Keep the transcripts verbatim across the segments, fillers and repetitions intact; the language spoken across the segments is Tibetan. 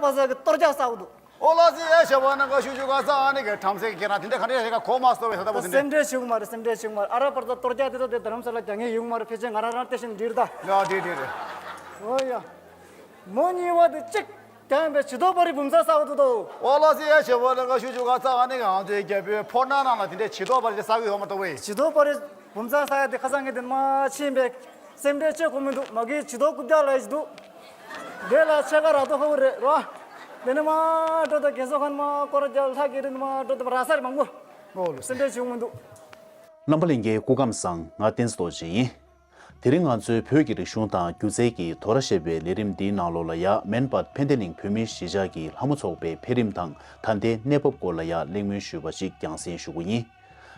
པ་ས་གི་གཏོར་རྒྱག་ས་འོ་འདུག་ཨོ་ལ་སི་ཨེ་ཞེ་བ་ན་ག་ཤུ་ཤུ་ག་ས་ཨ་ནི་ག་ཁྲམ་སེ་གི་ཁྱེད་རང་དེ་འདྲ་ག་འདྲ་ཞིག་ག་གོ་མ་སོ་བའི་ས་ད་པོ་དེ་འདྲ་སེམས་ཁྲལ་བྱུང་མ་རེད། སེམས་ཁྲལ་བྱུང་མ་རེད། ཨ་ར་པར་ད་གཏོར་རྒྱག་དེ་ཚོ་དེ་རྡ་རམ་ས་ལ་རྒྱག་ངེས་ཡོང་མ་རེད། ཕལ་ཆེར་ང་རང་རང་སྟེ་བཞིན་འདིར་ད། ཡ་འདི་འདི་རེད། ཨོ་ཡ། མོ་གཉིས་བ་དེ་གཅིག་དེ་ཡང་པའི་བྱི་དོ་པ་རི་བུམ་ཚ་ས་འོ་འདུག་དོ། ཨོ་ལ་སི་ཨེ་ཞེ་བ་ན་ག་ཤུ་ཤུ་ག་ས་ཨ་ནི་ག་ང་ཚོའི་རྒྱལ་པོའི་ཕོ་ནང་ནང་ལ་དེ་འདྲའི་བྱི་དོ་པ་རི་དེ་ས་གི་ཡོང་མ་གཏོགས་བས། བྱི་དོ་པ་རི་བུམ་ཚ་ས་ཡ་དེ་ཁ་སང་ངས་དེ་མ་ཕྱིན་པའི། སེམས་ཁྲལ་བྱེད་དགོས་མི་འདུག་མ་གིའི་བྱི་དོ་རྐུབ་བཀྱག་ལ་ཡིས་འདུག་དེ་ལ་ཕྱེད་ཀ་རག་ཏུ་ཧོ་རེད་རོ། དེ་ནི་མ་འགྲོ་ད་རྒན་གསོ་མཁན་མ་སྐོར་རྒྱག་ལྷ་གི་རིན་མ་འགྲོ་ད་ར་ས་རེད་མང་པོ། ཨོ་ལོ། སེམས་ཁྲལ་བྱུང་མི་འདུག་རྣམ་པ་ལྷན་རྒྱས་སྐུ་ཁམས་བཟང་། ང་བསྟན་འཛིན་རྡོ་རྗེ་ཡིན། དེ་རིང་ང་ཚོའི་བོད་ཀྱི་རིག་གཞུང་དང་སྒྱུ་རྩལ་གྱི་དོ་ར་ཞེས་པའི་ལས་རིམ་འདིའི་ནང་ལོགས་ལ་ཡ་མན་སྦད་ཕན་བདེ་གླིང་བོད་མིའི་གཞིས་ཆགས་ཀྱི་ལྷ་མོ་ཚོགས་པའི་འཕེལ་རིམ་དང་ད་ལྟའི་གནས་བབ་སྐོར་ལ་ཡ་གླེང་མོལ་ཞུས་པ་ཞིག་རྒྱང་སྲིང་ཞུ་རྒྱུ་ཡིན།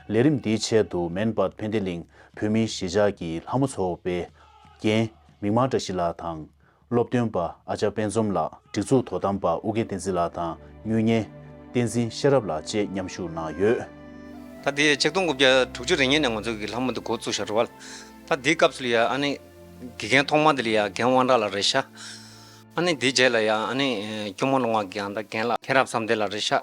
ལས་རིམ་འདིའི་ཆེད་དུ་མན་སྦད་ཕན་བདེ་གླིང་བོད་མིའི་གཞིས་ཆགས་ཀྱི་ལྷ་མོ་ཚོགས་པའི་འགན་མིག་དམར་བཀྲ་ཤིས་ལགས་དང་། སློབ་སྟོན་པ་ཨ་ཅག་དཔལ་འཛོམས་ལགས། སྒྲིག་འཛུགས་དོ་དམ་པ་ཨུ་རྒྱན་བསྟན་འཛིན་ལགས་དང་དངུལ་གཉེར་བསྟན་འཛིན་ཤེས་རབ་ལགས་བཅས་མཉམ་ཞུགས་གནང་ཡོད། ད་དེ་ཆིག་སྟོང་དགུ་བརྒྱ་དྲུག་ཅུ་རེ་གཉིས་ནས་ང་ཚོ་གི་ལྷ་མོ་འདི་འགོ་བཙུགས་བཞག་རེད་བ། ད་དེའི་སྐབས་སུ་ལ་ཡ་ཨ་ནི་དགེ་རྒན་ཐོག་མ་དེ་ལ་ཡ་རྒན་དབང་གྲགས་ལགས་རེད་ཤག་ཨ་ནི་དེའི་རྗེས་ལ་ཡ་ཨ་ནི་སྐྱོར་མོ་ལུང་བ་གི་ཡང་ད་རྒན་ལགས་མཁྱེན་རབ་བསམ་གཏན་ལགས་རེད་ཤག་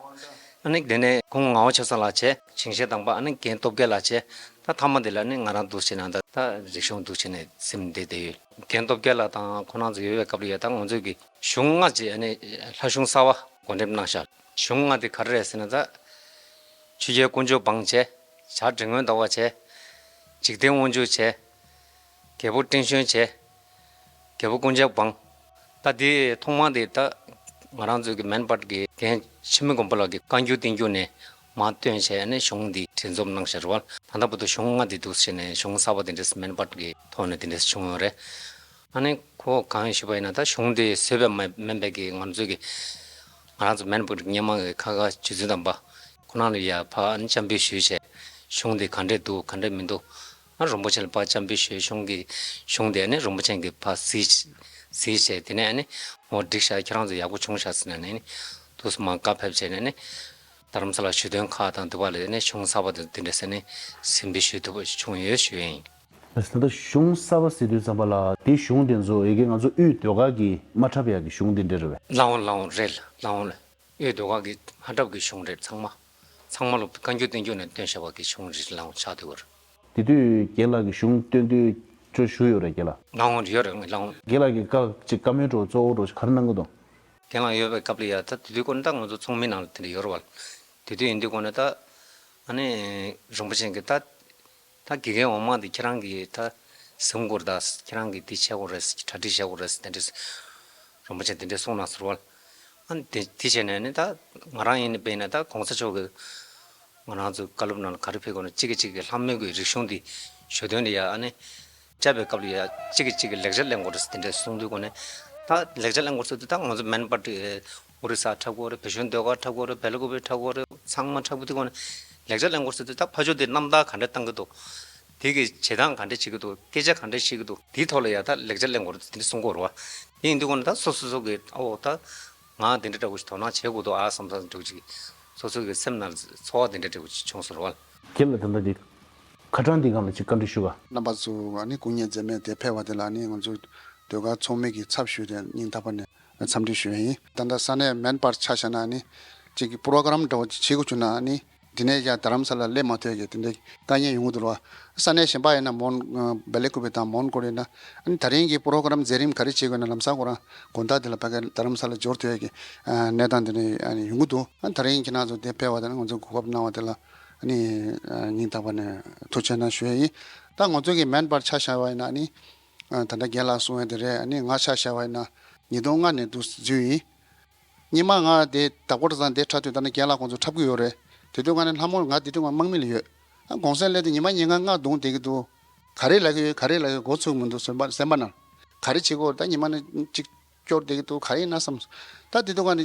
ཨ་ནི་དེ་ནས་ཁོང་ངག་དབང་ཆོས་བཟང་ལགས་བྱས། ཞིང་གཤེགས་དམ་པ་ཨ་ནི་རྒན་སྟོབས་རྒྱལ་ལགས་བྱས། ད་མཐའ་མ་དེ་ལ་ནི་ང་རང་འདུག་བྱས་ན་ད་ད་རིག་གཞུང་འདུག་བྱས་ནས་སེམས་བདེ་བདེ་ཡོད། རྒན་སྟོབས་རྒྱལ་ལགས་དང་ཁོང་རྣམ་ཚོ་ཡོད་པའི་སྐབས་ལ་ཡ་ད་ང་ཚོས་ཀྱི་གཞུང་ལྔ་ཅིག་ཨ་ནི་ལྷ་གཞུང་གསར་པ་འགོ་འདེམས་གནང་ཤག་གཞུང་ལྔ་དེ་ག་རེ་རེད་ཟེར་ན་ད། ཆོས་རྒྱལ་དཀོན་མཆོག་འབངས་བྱས། བྱ་བྲལ་མགོན་ཟླ་བ་བྱས། འཇིག་རྟེན་དབང་ཕྱུག་བྱས། རྒྱལ་པོ་སྤྲིན་གཞོན་བྱས། རྒྱལ་པོ་དཀོན་མཆོག་འབངས། ད་དེ་ཐོག་མ་དེ་ད་ང་རང་ཚོའི་གི་མན་སྦད་ཀྱི་རྒན་འཆི་མེད་མགོན་པོ་ལགས་ཀྱིས་བཀའ་འགྱུར་བསྟན་འགྱུར་ནས་མར་བཏོན་བྱས་ནས་གཞུང་འདི་འདྲེན་འཛོམས་གནང་ཤག་རེད་བ། ད་ལྟ་བར་དུ་གཞུང་ལྔ་དེ་འདུག་བྱས་ནས་གཞུང་གསར་པ་དེ་འདྲས་མན་སྦད་ཀྱི་ཐོག་ནས་དེ་འདྲས་བྱུང་ཡོད་རེད། ཨ་ནི་ཁོ་གང་ཞུས་པ་ཡིན་ན་ད་གཞུང་དེ་བཟོས་པའི་མ་མིན་པའི་གི་ང་ཚོའི་གི་ང་རང་ཚོ་མན་སྦད་ཀྱི་སྔོན་མ་གི་ཁ་ཁ་རྗེ་བཙུན་དམ་པ་ཁོ་རང་ལ་ཡ་ཕར་ཨ་ནི་འཆམ་མཐུན་ཞུས་བྱས་གཞུང་དེ་ག་འདྲས་འདུག་ག་འདྲས་མི་འདུག་ཨ་རིན་པོ་ཆེ་ལ་ཕར་འཆམ་མཐུན་ཞུས། གཞུང་གི་གཞུང་དེ་ནི་རིན་པོ་ཆེ་གིས་ཕར་གཟིགས་གཟིགས་བྱས། དེ་ནས་ནི་འོ་འགྲིག་ཤག་ཁྱེད་རང་ཚོ་ཡག་པོ་བྱུང་ཤག་ཟེར་ནས་ནི་དུས་སུ་མར་བཀའ་ཕེབས་བྱས་ནས་ནི་རྡ་རམ་ས་ལ་ཞུ་དོན་ཁག་དང་དེ་བ་ལས་ནི་གཞུང་གསར་པ་དེ་དེ་འདྲ་ཟེར་ནས་ཟིན་བྲིས་ཞུ་ཐུབ་པ་བྱུང་ཡོད་ཞུ་ཡ་ཡིན། ད་ལྟ་གཞུང་གསར་པ་ཟེར་དུས་ཙམ་པ་ལ་དེ་གཞུང་དེ་ཚོ་ཡ་གི་ང་ཚོ་དབུས་ཟློས་གར་གྱིས་མ་འཁྲབ་ཡག་གི་གཞུང་དེ་འདྲ་རེད་པས། ལགས་འོང་ལགས་འོང་རེད། ལགས་འོང་ལགས། དབུས་ཟློས་གར་གྱི་མ་འཁྲབ་ཀྱི་གཞུང་རེད་ཚང་མ། ཚང་མ་ལོ་བཀའ་འགྱུར་བསྟན་འགྱུར་ནས་བཏོན་བཞག་པ་གི་གཞུང་རེད་ལའང་ཆགས་བསྡད་ཡོད་རེད། དེ་དུས་རྒན་ལགས་ཀྱི་གཞུང་བཏོན་དུས་ཁྱོད་ཞུགས་ཡོད་རེད་རྒན་ལགས། ལའང་ཡོད་རེད་ལའང་། རྒན་ལགས་ཀྱི་བཀའ་ཅིག་བཀའ་མོལ་འདྲ་བོ་གཙོ་བོ་འདྲ་བོ་ཞིག་ག་རེ་གནང་གི་འདུག་རྒན་ལགས་ཡོད་པའི་སྐབས་ལ་ཡ་ད་དེ་དུས་ཁོ་ན་ད་ང་ཚོ་ཚོགས་མི་ནང་ལ་དེ་འདྲ་ཡོད་རེད་བ། དེ་དུས་ཡིན་དུས་ཁོ་ན་ད་ཨ་ནི་རིན་པོ་ཆེ་གིས་ད། ད་དགེ་རྒན་འོག་མ་འདི་ཁྱེད་རང་གིས་ད་གཟིམ་དགོས་རེད་ད། ཁྱེད་རང་གིས་འདི་བྱེད་དགོས་རེད། གྲ་སྒྲིག་བྱེད་དགོས་རེད་དེ་འདྲས་རིན་པོ་ཆེ་འདི་འདྲས་གསུངས་གནང་ཟེར་བ། ཨ་ནི་དེ་དེ་བྱས་ནས་ནི་ད་ང་རང་ཡིན་ནི་དཔེར་ན་ད་གོང་ས་མཆོག་གིས་ང་རང་ཚོའི་བཀའ་སློབ་ནང་ལ་ག་རེ་ཕེབས་དགོས་ན་གཅིག་གིས་གཅིག་གི་ལྷ་མོའི་གི་རིག་གཞུང་འདི་ཞུ་དོན་ལ་ཡ་ཨ་ནི་བཅར་བའི་སྐབས་ལ་ཡ་གཅིག་གིས་གཅིག་གི་ལེགས་ཆ་ལེན་དགོས་རེད་དེ་འདྲས་གསུངས་དུས་གོ་ནས་ད་ལེགས་ཆ་ལེན་དགོས་ཟེར་དུས་ད་ང་ཚོ་མན་པ་ཏི། ཨོ་རི་ས་འཁྲབ་དགོས་རེད། བལ་གཞུང་ཟློས་གར་འཁྲབ་དགོས་རེད། བལ་ཀོ་པི་འཁྲབ་དགོས་རེད། ཚང་མ་འཁྲབ་དགོས་དུས་གོ་ནས་ལེགས་ཆ་ལེན་དགོས་ཟེར་དུས་ད་ཕ་ཆོས་དེ་རྣམ་ཐར་ག་འདྲ་བཏང་གི་འདུག་དེ་གི་བྱེད་སྟངས་ག་འདྲ་བྱེད་ཀྱི་འདུག་སྐད་ཆ་ག་འདྲ་བཤད་ཀྱི་འདུག་དེའི་ཐོག་ལ་ཡ་ད་ལེགས་ཆ་ལེན་དགོས་རེད་དེ་འདྲ་གསུང་གི་ཡོད་རེད་བ། དེ་ཡིན་དུས་གོ་ནས་ད་སོ་སོ་སོ་གི་ཨོ་ད་ང་དེ་འདྲ་འདྲ་བོ་ཞིག་དོ་སྣང་བྱེད་དགོས་འདུག་ཨ་བསམ་བསམ་འདྲ་བོ་ཅིག་སོ་སོ་གི་སེམས་ནང་ཚོར་བ་དེ་འདྲ་འདྲ་བོ་ཅིག་བྱུང་སོང་རེད་བ། ཁྱེད་ལ་ད་ལྟ་འདི་ཁ་གྲངས་འདི་སྒང་ལ་ཅིག་བཀའ་འདྲི་ཞུ་ག་རྣམ་པ་ཚོ་ཨ་ནི་སྐུ་ངལ་འཛེམས་མེད་དེ་ཕེབས་པ་དེ་ལ་ཨ་ནི་ང་ཚོ་ཟློས་གར་ཚོགས་མི་གི་ཚབ་ཞུས་ཏེ་སྙིང་ཐག་པ་ནས་འཚམས་འདྲི་ཞུ་ཡ་ཡིན། ད་ལྟ་ས་གནས་མན་པར་ཆ་བཞག་ན་ཨ་ནི་ཅིག་གི་པྲོ་གྷ་རམ་འདྲ་བོ་ཅིག་བྱེད་དགོས་བྱུང་ན་ཨ་ནི་འདི་ནས་ཡར་རྡ་རམ་ས་ལ་སླེབས་མ་ཐུབ་ཡ་གི་དེ་འདྲའི་དཀའ་ངལ་ཡོང་གི་འདུག་ལ། ས་གནས་གཞན་པ་ཡིན་ན་མོན་བེ་ལེ་ཀུ་པེ་དང་མོན་གྷོ་ཡིན་ན་ཨ་ནི་ད་རིང་གི་པྲོ་གྷ་རམ་མཛད་རིམ་ག་རེ་བྱེད་དགོས་ན་ལམ་སང་ཁོ་རང་དགོང་དག་དེ་ལ་ཕ་གི་རྡ་རམ་ས་ལ་འབྱོར་ཐུབ་ཡ་གི་གནས་སྟངས་དེ་འདྲ་ཡོང་གི་འདུག་ཨ་ནི་ད་རིང་ཁྱེད་རང་ཚོ་དེ་ཕེབས་པ་དེ་ལ་ང་ཚོ་གོ་སྐབས་གནང་བ་དེ་ལ་ཨ་ནི་སྙིང་ཐག་པ་ནས་ཐུགས་རྗེ་གནང་ཞུ་ཡ་ཡིན། ད་ང་ཚོ་གི་མན་པར་ཆ་བཞག་པ་ཡིན་ན་ཨ་ནི། ཨ་ད་ལྟ་རྒན་ལགས་གསུང་ཡ་དེ་རེད། ཨ་ནི་ང་ཆ་བཞག་པ་ཡིན་ན་ཉིས་སྟོང་ལྔ་ནས་འདུག་འཛུལ་ཡིན། སྔོན་མ་ང་དེ་ཟླ་སྐོར་ཙམ་དེ་འཁྲབ་དུས་ད་ནི་རྒན་ལགས་ཁོང་ཚོ་འཁྲབ་ཀྱི་ཡོད་རེད། དེ་དུས་ང་ནི་ལྷ་མོ་ང་དེ་དུས་ང་དམག་མི་ལ་ཡོད། ཨ་གུང་སེང་སླེབས་དུས་ཉི་མ་ཉིན་གང་ང་གདོང་བསྡད་ཀྱི་འདུག་ག་རེ་ལབ་ཀྱི་ཡོད་ག་རེ་ལབ་ཀྱི་ཡོད་མགོ་ཚོད་མི་འདུག་སེམས་པ་སེམས་པ་ནང་ག་རེ་བྱེད་ཀྱི་ཡོད་ད་ཉི་མ་ནི་གཅིག་སྐྱོར་བསྡད་ཀྱི་འདུག་ག་རེ་ཡིན་ན་བསམ། ད་དེ་དུས་ང་ནི་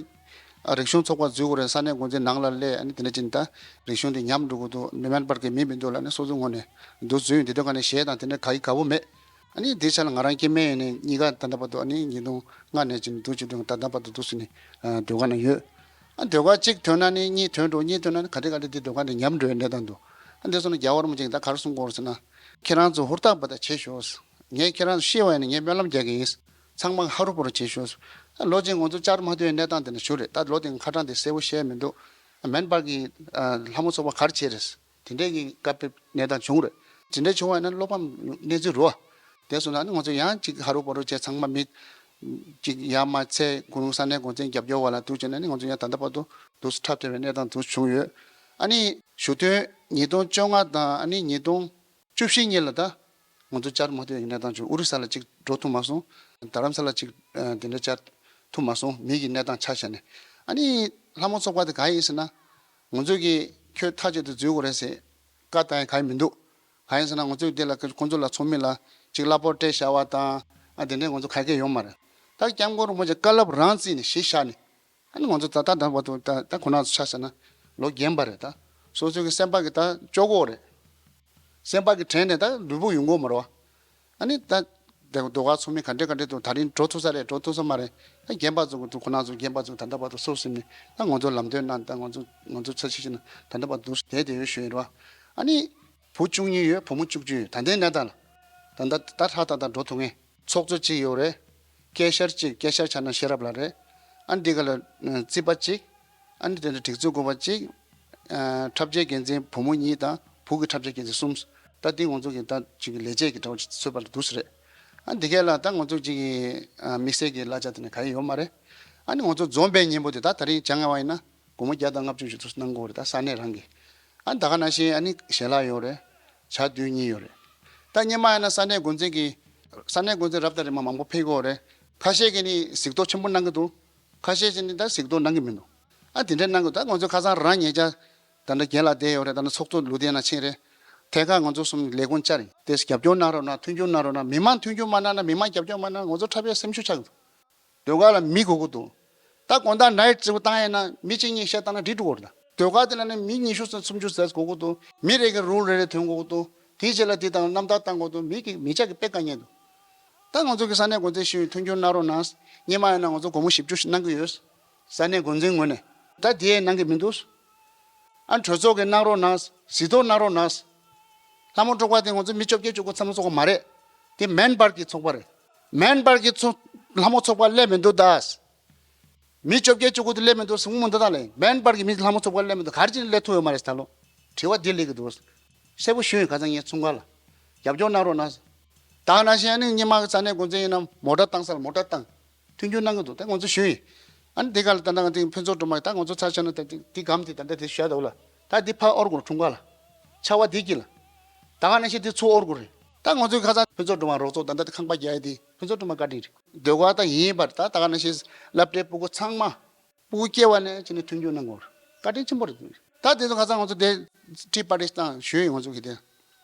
ཨ་རིག་གཞུང་ཚོགས་པ་འཛུལ་དགོས་རེད། ས་གནས་འགོ་འཛིན་ནང་ལ་སླེབས། ཨ་ནི་དེ་འདྲ་ཅིག་ད་རིག་གཞུང་དེ་ཉམས་འགྲོ་གི་འདུག་མི་མན་པར་གྱི་མི་མི་འདུག་ལབ་ནས་སོ་སོའི་ངོས་ནས་འདུག་འཛུལ་ཡོང་དེ་དུས་ང་ནི་གཞས་དང་དེ་འདྲ་ག་ཡི་དགའ་པོ་མེད། ཨ་ནི་དེའི་ཆ་ལ་ང་རང་སྐྱེ་དམན་ཡིན་ནའི་གཉིས་ཀ་ད་ལྟ་བར་དུ་ཨ་ནི་ཉིས་སྟོང་ལྔ་ནས་ཅིག་འདུག་ཅིག་འདུག་ད་ལྟ་བར་དུ་འདུག་སེ་ནི་ཨ་ཟློས་གར་ནང་ཡོད། ཨ་ཟློས་གར་གཅིག་ཐོན་ན་ནི་གཉིས་ཐོན་འགྲོ་གཉིས་ཐོན་ན་ནི་ག་དེ་ག་དེ་དེ་ཟློས་གར་ནི་ཉམས་འགྲོ་ཡ་གནས་སྟངས་འདུག་ཨ་འདི་སོང་ན་རྒྱལ་བ་རིན་པོ་ཆེ་གིས་ད་ག་རེ་གསུང་གི་ཡོད་རེད་ཟེར་ན། ཁྱེད་རང་ཚོ་ཧུར་ཐག་པ་ད་བྱེད་ཤོག་ངས་ཁྱེད་རང་ཚོ་ཤེས་པ་ཡིན་ན་ངས་སྨོན་ལམ་རྒྱག་གི་ཡིན། ཚང་མ་ཧ་རུ་པོ་རུ་བྱེད་ཤོག་ལོ་གཅིག་ང་ཚོ་བཅར་མ་ཐུབ་པའི་གནས་སྟངས་དེ་འདྲ་བྱུང་རེད། ད་ལོ་དེ་ཁ་གྲངས་དེ་གསལ་པོ་བཤད་མི་འདུག་མན་པར་གྱི་ལྷ་མོ་ཚོགས་པ་ག་རེ་བྱས་རེད། དེ་འདྲའི་གི་བཀའ་ཕེབས་གནས་སྟངས་བྱུང་རེད། དེ་འདྲའི་བྱུང་བ་ཡིན་ན་བློ་ཕམ་གནས་ཚུལ་རེད་བ། དེ་སོང་ན་ནི་ང་ཚོ་ཡང་ཅིག་ཧ་རུ་བ་རུ་བྱས་ཚང་མ་མི་ཅིག་ཡར་མར་ཚད་གུ་རུ་ས་གནས་འགོ་འཛིན་རྒྱབ་སྐྱོར་བ་ལ་འདུག་བྱས་ན་ནི་ང་ཚོ་ཡང་ད་ལྟ་བར་དུ་འདུག་སེ་འཁྲབ་བསྡད་པའི་གནས་སྟངས་འདུག་བྱུང་ཡོད། ཨ་ནི་ཞུ་དོན་ཉིས་སྟོང་བཅོ་ལྔ་དང་ཨ་ནི་ཉིས་སྟོང་བཅུ་བཞི་གཉིས་ལ་ད་ང་ཚོ་བཅར་མ་ཐུབ་པའི་གནས་སྟངས་བྱུང་། ཨོ་རི་ས་ལ་ཅིག་འགྲོ་ཐུབ་མ་སོང་། རྡ་རམ་ས་ལ་ཅིག་དེ་འདྲ་བཅར་ཐུབ་མ་སོང་། མི་གི་གནས་སྟངས་ཆ་བཞག་ནས། ཨ་ནི་ལྷ་མོ་ཚོགས་པ་དེ་ག་ཡིན་ཟེར་ན། ང་ཚོས་ཀྱི་ཁྱོད་མཐའ་གཅིག་ཏུ་འཛུལ་དགོས་རེད་ཟེར་བཀའ་བཏང་ཡ་གང་ཡང་མི་འདུག་གང་ཡིན་ཟེར་ན་ང་ཚོས་འདི་ལ་ཁོ་ཚོ་ལ་ཚོགས་མི་ལ་ཅིག་གླ་ཕོགས་སྤྲད་བཞག་པ་དང་ཨ་དེ་འདྲས་ང་ཚོ་ག་གེ་ཡོད་མ་རེད། ད་སྐྱབས་མགོན་རིན་པོ་ཆེ་བཀའ་སློབ་རང་བརྩིས་ནས་གཞི་བཞག་ནས། ཨ་ནི་ང་ཚོ་ད་ལྟ་ད་བར་དུ་ད་ད་ཁོ་ན་ཚོ་ཆ་བཞག་ན་ལོ་རྒན་པ་རེད། ད་སོ་སོའི་གི་སེམས་པ་གི་ད་སྐྱོ་གོ་རེད། སེམས་པ་གི་དྲན་ནས་ད་ལུས་པོ་ཡོང་གོ་མ་རེད་བ། ཨ་ནི་ད་ད་ཟློས་གར་ཚོགས་མི་ག་འདྲས་ག་འདྲས་འདུག་ད་རིང་འགྲོ་ཐུབ་ས་རེད། འགྲོ་ཐུབ་ས་མ་རེད། ད་རྒན་པ་ཚོ་གི་འདུག་ཁོ་ན་ཚོ་རྒན་པ་ཚོ་ད་ལྟ་བར་དུ་སུ་ཟིན་ནས་ད་ང་ཚོ་ལམ་སྟོན་གནང་། ད་ང་ཚོ་ང་ཚོ་ཚ་ཤི་ཤི་ན་ད་ལྟ་བར་དུ་བསྡད་བསྡད་ཡོད་ཞུ་ཡིན་རེད་བ། ཨ་ནི་བུ་བཅུ་གཉིས་ཡོད། བུ་མོ་བཅུ་གཅིག་ཡོད། ད་ལྟའི་གནས་སྟངས་ལ་ད་ད་ད་ཧྲ་ཏག་ཏག་འགྲོ་ཐུབ་ངེས། ཚོགས་གཙོ་གཅིག་ཡོད་རེད། སྐད་ཤར་གཅིག་སྐད་ཤར་ཆགས་ན་ཤེས་རབ་ལགས་རེད། ཨ་ནི་འདི་ག་ལ་རྩིས་པ་གཅིག་ཨ་ནི་དེ་འདྲ་སྒྲིག་འཛུགས་དགོས་པ་གཅིག་འཁྲབ་ཆས་འགན་འཛིན་བུ་མོ་གཉིས་དང་བུ་གི་འཁྲབ་ཆས་འགན་འཛིན་གསུམ། ད་འདི་ང་ཚོ་གི་ད་ཅིག་གི་ལས་བྱེད་ཀྱི་གྲས་ཚུད་པ་ལ་འདུག་སེ་རེད། ཨ་ནི་འདི་ག་ལ་ད་ང་ཚོ་ཅིག་གི་དམིགས་བསལ་གྱི་གླ་ཆ་དེ་འདྲ་ག་ཡང་ཡོད་མ་རེད། ཨ་ནི་ང་ཚོ་འཛོམས་པའི་གཉེན་པོ་དེ་ད་ད་རིང་བྱ་ངན་བ་ཡིན་ན། སྒོར་མོ་བརྒྱ་དང་ལྔ་བཅུ་ཞིག་ཏུ་གནང་དགོས་རེད། ད་ས་གནས་རང་གི། ཨ་ནི་ད་ག་ནང་བཞིན་ཨ་ནི་ཞལ་ལག་ཡོད་རེད། ཇ་དུས་གཉིས་ཡོད་རེད། ད་སྔོན་མ་ཡིན་ན་ས་གནས་འགོ་འཛིན་གྱི་ས་གནས་འགོ་འཛིན་རབ་དང་རིམ་པ་མང་པོ་ཕེབས་ཀྱི་ཡོད་རེད། ཁ་ཤས་ཀྱིས་ནི་གཟིགས་རྟོག་ཆེན་པོ་གནང་གི་འདུག་ཁ་ཤས་ཀྱིས་ནི་ད་གཟིགས་རྟོག་གནང་གི་མི་འདུག་ཨ་དེ་འདྲ་གནང་གི་འདུག་ད་ང་ཚོ་ཁ་སང་རང་ཉེ་ཆར་ད་ལྟ་རྒན་ལགས་བསྡད་ཡོད་རེད། ད་ལྟ་ཚོགས་གཙོ་ལུ་དེ་ན་ཕྱིན་རེད། ཐད་ཀར་ང་ཚོ་གསུམ་ལས་ཁུངས་བཅར་ཡིན། དེ་རྒྱབ་སྐྱོར་གནང་རོགས་གནང་། མཐུན་འགྱུར་གནང་རོགས་གནང་། མི་མང་མཐུན་འགྱུར་མ་གནང་ན། མི་མང་རྒྱབ་སྐྱོར་མ་གནང་ན་ང་ཚོ་འཁྲབ་ཡས་སེམས་ཤུགས་ཆག་གི་འདུག་ཟློས་གར་ལ་མི་དགོས་ཀྱི་འདུག་ད་དགོང་དག་ནའི་ཊི་ཟེར་བ་བཏང་ཡས་ན་མི་གཅིག་གཉིས་ཤ་བཏང་ན་འགྲིག་འགྲོ་གི་རེད། ད་ཟློས་གར་དེ་ལ་ནི་མི་ཉི་ཤུ་ཙམ་སུམ་ཅུ་ཙམ་དགོས་ཀྱི་འདུག་མི་རེ་གི་རུལ་རེ་རེ་ཐོན་དགོས་ཀྱི་འདུག་དེའི་རྗེས་ལ་དེ་དང་རྣམ་ཐར་བཏང་དགོས་འདུག་མི་གི་མི་ཆ་གི་དཔེ་དཀའ་ངལ་འདུག་ད་ང་ཚོ་གི་ས་གནས་འགོ་འཛིན་ཞུས་མཐུན་འགྱུར་གནང་རོགས་གནང་། སྔོན་མ་ཡིན་ན་ང་ཚོ་སྒོར་མོ་བཞི་བཅུ་ཞིག་གནང་གི་ཡོད། ས་གནས་འགོ་འཛིན་ངོས་ནས། ད་དེ་ཡས་གནང་གི་མི་འདུག་ཨ་གྲོས་ཚོགས་ཀྱིས་གནང་རོགས་གནང་། གཟིགས་རྟོག་གནང་རོགས་གནང་། ལྷ་མོ་སྤྲོ་པ་དེ་ང་ཚོ་མི་བཅོ་བརྒྱད་བཅུ་དགུ་ཚང་མ་ཚོགས་པ་མ་རེད། དེ་མན་པར་གྱི་ཚོགས་པ་རེད། མན་པར་གྱི་ཚོགས་ལྷ་མོ་ཚོགས་པ་སླེབས་མི་འདུག་ད་མི་བཅོ་བརྒྱད་བཅུ་དགུ་དེ་སླེབས་མི་འདུག་གསུང་མི་འདུག་ད་ལས་མན་པར་གྱི་མི་ལྷ་མོ་ཚོགས་པ་སླེབས་མི་འདུག་ག་རེ་བྱས་ནས་སླེབས་ཐུབ་ཡོད་མ་རེད་ད་ལོ། དྲི་བ་འདི་སླེབས་ཀྱི་འདུག་གསལ་པོ་ཞུས་ཡིན། ཁ་སང་ངས་ཚོང་ཁང་ལ་རྒྱབ་སྐྱོར་གནང་རོགས་གནང་། ད་ནང་བཞིན་ཨ་ནི་སྔོན་མ་གི་ས་གནས་འགོ་འཛིན་ཡིན་ན་མོ་ཊ་བཏང་ས་ལ་མོ་ཊ་བཏང་། མཐུན་འགྱུར་གནང་གི་འདུག་ད་ང་ཚོ་ཞུས་ཡིན། ཨ་ནི་དེ་ག་ལ་ད་ལྟ་ང་ཚོ་ཕུན་ཚོགས་སྒྲོལ་མ་ད་ང་ཚོ་ཚར་བཞག་ན་ད་དེ་དེ་གམ་དེ་ད་ལྟ་དེ་བཞག་འདུག་ལ། ད་དེ་ཕར་དབོར་དགོས་རེད་འཁྲུངས་སྐར་ལ། ཆར་པ་དེ་དཀྱིལ་ལ། ད་ག་ནང་བཞིན་དེ་ཚུར་དབོར་དགོས་རེད། ད་ང་ཚོའི་ཁ་སང་ཕུན་ཚོགས་སྒྲོལ་མ་རོགས་ཚོགས་ད་ལྟ་དེ་ཁང་པ་རྒྱག་ཡ་དེ་ཕུན་ཚོགས་སྒྲོལ་མ་བཀའ་དྲིན་རེད། ཟློས་གར་ད་ཡིན་པར་ད་ད་ག་ནང་བཞིན་སློབ་གྲྭའི་སྤུ་གུ་ཚང་མ། སྤུ་གུ་སྐྱེ་བ་ནས་བྱས་ནས་མཐུན་འགྱུར་གནང་དགོས། བཀའ་དྲིན་ཆེན་པོ་རེད། ད་དེ་ཚོ་ཁ་སང་ང་ཚོ་དེ་ཊི་པར་ཊི་སི་དང་ཞུས་ཡིན། ང་ཚོ་གི་དེ་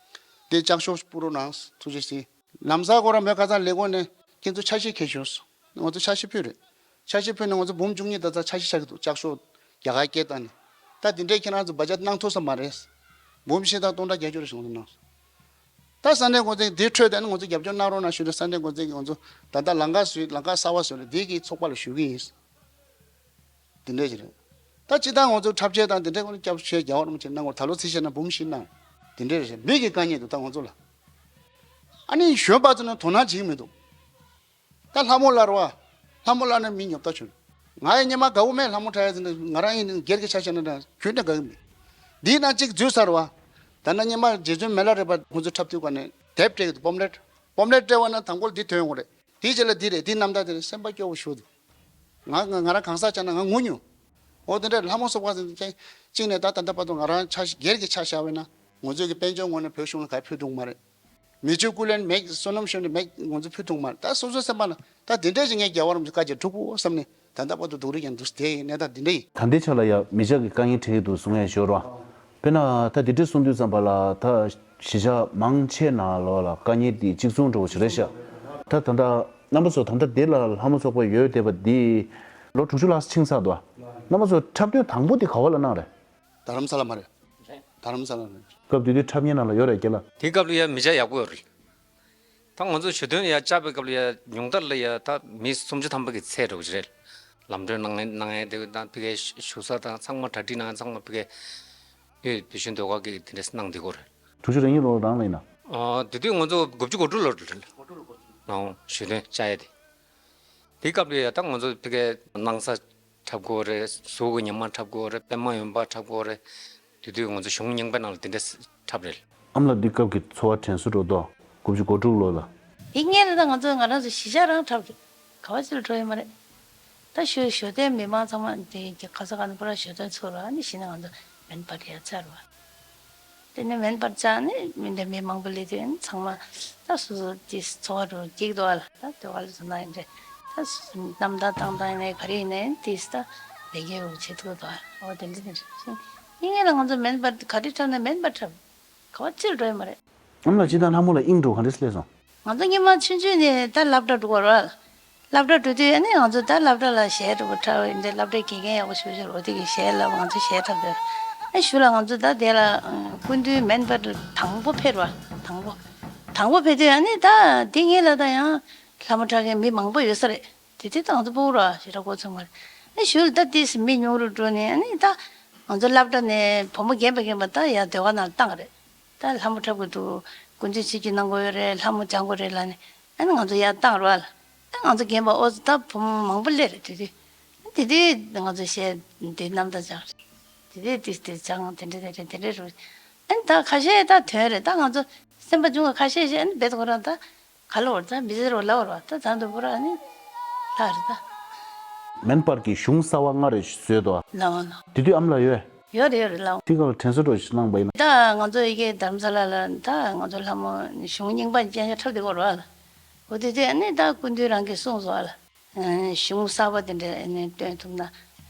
དེ་ལྕགས་ཤོག་སྤུ་རོ་ནང་ཐུགས་རྗེ་གཟིགས། ལམ་སང་ཁོ་རང་མོས་ཁ་སང་ལས་ཁུངས་ནས་ཁྱེད་ཚོ་འཆར་གཞི་འཁྱེར་ཤོག་ང་ཚོ་འཆར་གཞི་ཕུལ་རེད། འཆར་གཞི་ཕུལ་ནས་ང་ཚོ་འབུམ་བཅུ་གཉིས་དང་ཙམ་འཆར་གཞི་ཆགས་ཀྱི་འདུག་ལྕགས་ཤོག་རྒྱ་གར་སྐད་བཏང་ནས། ད་དེ་འདྲས་ཁྱེད་རང་ཚོ་བ་ཇེཊ་གནང་ཐུབ་ས་མ་རེད། འབུམ་བཞི་དང་སྟོང་ཕྲག་བརྒྱད་ཅུ་རེ་ཞིག་ང་ཚོ་གནང་སོང་། ད་ས་གནས་འགོ་འཛིན་འདིའི་ཁྲོད་དུ་ནི་ང་ཚོ་རྒྱབ་སྐྱོར་གནང་རོགས་གནང་ཞུས་ཏེ་ས་གནས་འགོ་འཛིན་གྱིས་ང་ཚོ་ད་ལྟ་ལམ་ཁ་བཟོས། ལམ་ཁ་གསར་པ་བཟོས་ནས་འདི་གི་ཚོགས་པ་ལ་ཞུ་གི་ཡིན། འདི་འདྲས་ཅིག་རེད། ད་སྤྱིར་བཏང་ང་ཚོ་འཁྲབ་ཆས་དང་འདི་འདྲས་ཁོ་ན་སྐྱབས་ཆེ་རྒྱལ་བ་རིན་པོ་ཆེ་གནང་བར་ད་ལོ་ཚིག་བཤད་ན་འབུམ་བཞི་གནང་། འདི་འདྲས་རེད། མི་གི་དཀའ་ངལ་འདུག་ད་ང་ཚོ་ལ། ཨ་ནི་གཞོན་པ་ཚོ་ནི་དོ་སྣང་བྱེད་ཀྱི་མི་འདུག་ད་ལྷ་མོ་ལ་རེད་བ། ལྷ་མོ་ལ་ནི་མི་ཉོབ་ཐག་ཆོད། ང་ཡི་སྔོན་མ་དགའ་བོ་མེད་ལྷ་མོ་འཁྲབ་ཡ་ཟེར་ནས། ང་རང་ཡིན་ན་སྒེར་གྱི་ཆ་བཞག་ན་ད་ཁྱོན་ནས་དགའ་གི་མེད། འདིའི་ནང་གཅིག་འཛུལ་ཚར་བ། ད་ནི་སྔོན་མ་རྗེ་བཙུན་མི་ལ་རས་པ་ཁོང་ཚོ་འཁྲབ་དུས་ག་ནས་དེབ་སྤྲད་ཀྱི་འདུག་པོམ་ལེཊ། པོམ་ལེཊ་སྤྲད་པ་ན་དང་པོར་འདི་ཐོན་ཡོང་གི་རེད། དེའི་རྗེས་ལ་འདི་རེད། འདི་རྣམ་ཐར་དེ་རེད། སེམས་པ་སྐྱོ་བོ་ཞེ་པོ་འདུག་ང་ང་ང་རང་གང་ཟག་ཆགས་ན་ང་ངུ་མྱོང་། འོ་དེ་འདྲ་ལྷ་མོ་སོགས་པ་ཟེར་མཁན་གཅིག་ནས་ད་ད་ལྟ་བར་དུ་ང་རང་ཆ་སྒེར་གྱི་ཆ་བཞག་པ་ཡིན་ན་ང་ཚོའི་གི་དཔལ་འབྱོར་ངོས་ནས་བོད་གཞུང་ལ་ག་རེ་ཕུལ་ཐུབ་མ་རེད། མི་ཆོས་སྐུ་ལས་མེད། བསོད་ནམས་ཞུས་ནས་མེད། ང་ཚོ་ཕུལ་ཐུབ་མ་རེད། ད་སོ་སོའི་སེམས་པ་ལ་ད་དེ་འདྲས་ཀྱི་ངས་རྒྱལ་བ་རིན་པོ་ཆེ་བཀའ་བཅག་འགྲུབ་བོ་བསམ་ནས་ད་ལྟ་བར་དུ་སྡུག་རུས་ཀྱང་འདུག་དེ་ཡིན་ནའི་ད་དེ་འདྲ་ཡིན། ད་ལྟའི་ཆ་ལ་ཡ་མི་ཆགས་ཀྱི་དཀའ་ངལ་འཕྲད་ཀྱི་འདུག་གསུང་ཡ་ཞོར་བ། དཔེར་ན་ད་དེ་འདྲས་གསུང་དུས་ཙམ་པ་ལ་ད་གཞིས་ཆགས་མང་ཆེ་ནང་ལོགས་ལ་དཀའ་ངལ་འདི་གཅིག་མཚུངས་འདྲ་བོ་ཞིག་རེད་ཤག་ད་ད་ལྟ་རྣམ་པ་ཚོ་ད་ལྟ་འདི་ལ་ལྷ་མོ་ཚོགས་པ་ཡོད་བསྡད་པ་འདི་ལོ་དྲུག་ཅུ་ལྷག་ཕྱིན་ཚར་འདུག་རྣམ་པ་ཚོ་འཁྲབ་སྟོན་དང་པོ་འདི་ག་བ་ལ་གནང་རེད། རྡ་རམ་ས་ལ་མ་རེད། རྡ་རམ་ས་ལ་རེད། སྐབས་དེ་དུས་འཁྲབ་མཁན་ནང་ལ་ཡོད་རེད་ཀྱེ་ལ། དེ་སྐབས་ལ་ཡ་མི་ཆ་ཡག་པོ་ཡོད་རེད། ད་ང་ཚོ་ཞུ་དོན་ཡ་བཅར་བའི་སྐབས་ལ་ཡ་ཉུང་མཐར་ལ་ཡ་ད་མི་སུམ་ཅུ་ཐམ་པ་གི་ཚད་འདྲ་བོ་ཞིག་རེད། ལམ་གྲོན་གནང་གནང་ཡ་དེ་དང་ཕ་གིའི་བཞུགས་ས་དང་ཚང་མ་གྲ་སྒྲིག་གནང་ཡ་ཚང་མ་ཕ་གིའི་ཡོད། བོད་གཞུང་ཟློས་གར་གི་དེ་འདྲས་གནང་བསྡད་ཀྱི་ཡོད་རེད། དྲུག་ཅུ་རེ་གཉིས་ལོ་རང་ལ་ཡིན་ན། ཨ་དེ་དུས་ང་ཚོ་དགུ་བཅུ་གོ་དྲུག་ལོ་རེད། ཨོ་ཞུ་དོན་བཅར་ཡ་དེ། དེའི་སྐབས་ལ་ཡ་ད་ང་ཚོ་ཕ་གིའི་སྣང་ས་འཁྲབ་དགོས་རེད། གཟུགས་ཀྱི་ཉི་མ་འཁྲབ་དགོས་རེད། པད་མ་འོད་འབར་འཁྲབ་དགོས་རེད། དེ་དུས་ང་ཚོ་གཞུང་རྙིང་པའི་ནང་ལ་དེ་འདྲ་འཁྲབ་རེད། ཨ་མ་ལགས་འདི་སྐབས་ཀྱི་འཚོ་བ་དྲན་གསོ་འགྲོ་དོ། དགུ་བཅུ་གོ་དྲུག་ལོ་ལ། དེ་སྔོན་ལ་ད་ང་ཚོ་ང་རང་ཚོ་གཞིས་ཆགས་རང་འཁྲབ་རེད། ག་བ་ཅིར་འགྲོ་ཡོད་མ་རེད། ད་ཞོ་ཞོ་སྟོན་མི་མང་ཚང་མ་དེ་ག་ས་ག་ནས་པུ་ར་ཞོ་སྟོན་ཚུགས་ར་ནི་གཞི་ནས་ང་ཚོ་མེན་པར་ཡ་ཚར་བ། དེ་ནས་མེན་པར་བཅག་ནས་མི་འདྲ་མི་མང་པོ་སླེབས་དུས་ཚང་མ་ད་སོ་སོ་དེ་འཚོ་བ་རུ་སྐྱིད་འདུག་ཨ་ལ། ད་དེ་བ་ལ་སོང་ན་ཡིན་འདྲ། ད་སོ་སོ་རྣམ་ཐར་བཏང་སྟངས་ཡིན་ནའི་ག་རེ་ཡིན་ནའི་དེ་ད་ལས་ཀའི་རུ་བྱེད་ཐུབ་འདུག་ཨ། འོ་དེ་འདྲ་དེ་འདྲ་ཡིན་ངེས་ལ་ང་ཚོ་མེན་པར་ག་རེ་འཁྲབ་ན་མེན་པར་འཁྲབ། ག་བ་ཅིར་འགྲོ་ཡི་མ་རེད། ཨ་མ་ལགས་སྤྱིར་བཏང་ལྷ་མོ་ལ་དབྱིངས་སྒྲུབ་ག་འདྲ་སླེབས་སོང་། ང་ཚོ་སྔོན་མ་ཆུང་ཆུང་ནས་ད་སློབ་གྲྭ་འགྲོ་དགོས་རེད། སློབ་གྲྭ་འགྲོ་དུས་ཨ་ནི་ང་ཚོ་ད་སློབ་གྲྭ་ལ་གཞས་འགྲོ་དགོས་འཁྲབ་ཡིན་ཏེ་སློབ་གྲྭའི་དགེ་རྒན་ཡག་པོ་ཞུ་ཞུ་རོགས་དེ་གི་གཞས་བསླབ། ང་ཚོ་གཞས་འཁྲབ་དུས་ཨ་ཞུ་ལ་ང་ཚོ་ད་དེ་ལ་སྐུ་མདུན་མེན་པར་དང་པོ་ཕེབས་ར། དང་པོ་དང་པོ་ཕེབས་དུས་ཨ་ནི་ད་དེ་སྔོན་ལ་ད་ཡང་ལྷ་མོ་འཁྲབ་མཁན་མི་མང་པོ་ཡོད་ས་རེད། དེ་དུས་ད་ང་ཚོ་སྤུ་གུ་ར་ཞེ་དྲག་གོ་ཚོད་མ་རེད། ཨ་ཞུ་ལ་ད་དེ་མི་ཉུང་རུ་འགྲོ་ནས་ཨ་ནི་ད་ང་ཚོ་སློབ་གྲྭ་ནས་བུ་མོ་རྒན་པ་རྒན་པ་ད་ཡར་ཟློས་གར་ནང་བཏང་རེད། ད་ལྷ་མོ་འཁྲབ་དགོས་འདུག་སྐུ་མདུན་ཆིབས་བསྒྱུར་གནང་དགོས་ཡོད་རེད། ལྷ་མོ་སྦྱང་དགོས་རེད་ལབ་ནས་ཨ་ནི་ང་ཚོ་ཡར་བཏང་རོགས་ལ། ཨ་ང་ཚོ་རྒན་པ་ཨོ་ཙི་ད་བུ་མོ་མང་པོ་སླེབས་རེད་དེ་དུས། ཨ་དེ་དུས་ང་ཚོ་གཞས་འདི་རྣམ་ཐར་སྦྱངས་རེད། དེ་དུས་དེ་དེ་སྦྱངས་དེ་འདྲ་དེ་འདྲ་དེ་འདྲ་རུ། ཨ་ནི་ད་ཁ་ཤས་ད་ཐོན་རེད། ད་ང་ཚོ་སེམས་པ་བྱུང་བ་ཁ་ཤས་ཤིག་ཨ་ནི་རྦད་དེ་ཁོ་རང་ད། ག་ལ་བར་ད་མི་ཟེར་བ་ལ་བར་བ་ད་ད་འདུག་པོ་ར་ནི་ལྷག་རེད་ད། མེན་པར་གྱི་གཞུང་གསར་བ་ལྔ་རེ་བཟོས་འདུག་ལའོ་ལའོ། དེ་དུས་ཨ་མ་ལགས་ཡོད། ཡོད་རེད་ཡོད་རེད་ལའོ། དེ་ག་ལ་དྲན་གསོ་འདྲ་ཞིག་གནང་བ་ཡིན་ན། ད་ང་ཚོ་ཡི་གེ་དྷ་རམ་ས་ལ་ལ་ད་ང་ཚོ་ལྷ་མོ་གཞུང་རྙིང་པ་ཅན་ཅན་འཁྲབ་བསྡད་ཀྱི་ཡོད་རེད་བ་ལ། འོ་དེ་དུས་ཨ་ནི་ད་སྐུ་མདུན་རང་གིས་གསུངས་སོང་བ་ལ། གཞུང་གསར་པ་དེ་འདྲ་ནས་སྟོན་ཐུབ་ན་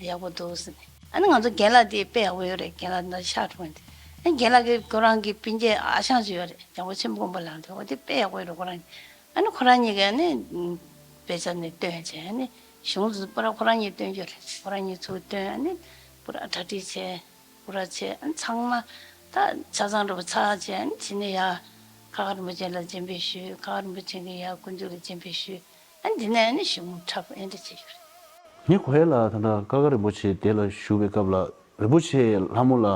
ཡག་པོ་འདུག་ཟེར་ནས། ཨ་ནི་ང་ཚོ་རྒན་ལགས་དེ་དཔེ་ཡག་པོ་ཡོད་རེད། རྒན་ལགས་འདི་ཤག་གྲོང་དེ། ཨ་རྒན་ལགས་ཀྱི་ཁོ་རང་གི་སྤུན་མཆེད་ཨ་ཞང་ཅིག་ཡོད་རེད། ལྗང་བུ་ཆེན་པོ་དགོན་པ་ལགས་དེ། འོ་དེ་དཔེ་ཡག་པོ་ཡོད་རེད་ཁོ་རང་གཉིས། ཨ་ནི་ཁོ་རང་གཉིས་ཀྱིས་ཨ་ནི་དཔེ་ཆ་ནས་བཏོན་བྱས་ཨ་ནི་གཞུང་དེ་ཚོ་པུ་ར་ཁོ་རང་གཉིས་བཏོན་རྒྱུ་རེད། ཁོ་རང་གཉིས་ཚུར་བཏོན་ཨ་ནི་པུ་ར་གྲ་སྒྲིག་བྱས། པུ་ར་བྱས་ཨ་ནི་ཚང་མ་ད་ཆ་ཚང་འགྲོ་བ་ཚར་བྱས་ཨ་ནི་དེ་ནས་ཡར་ཀ་ཀ་རིན་པོ་ཆེ་ལ་སྤྱན་འབུལ་ཞུས། ཀ་ཀ་རིན་པོ་ཆེ་གིས་ཡར་སྐུ་མདུན་ལ་སྤྱན་འབུལ་ཞུས། ཨ་ནི་དེ་ནས་ཨ་ནི་གཞུང་འཁྲབ་ཨེ་འདྲ་བྱས་ཡོད་རེད། ངས་གོ་ཡ་ལ་ད་ལྟ་ཀ་ཀ་རིན་པོ་ཆེ་དེ་ལ་བཞུགས་པའི་སྐབས་ལ་རིན་པོ་ཆེ་ལྷ་མོ་ལ་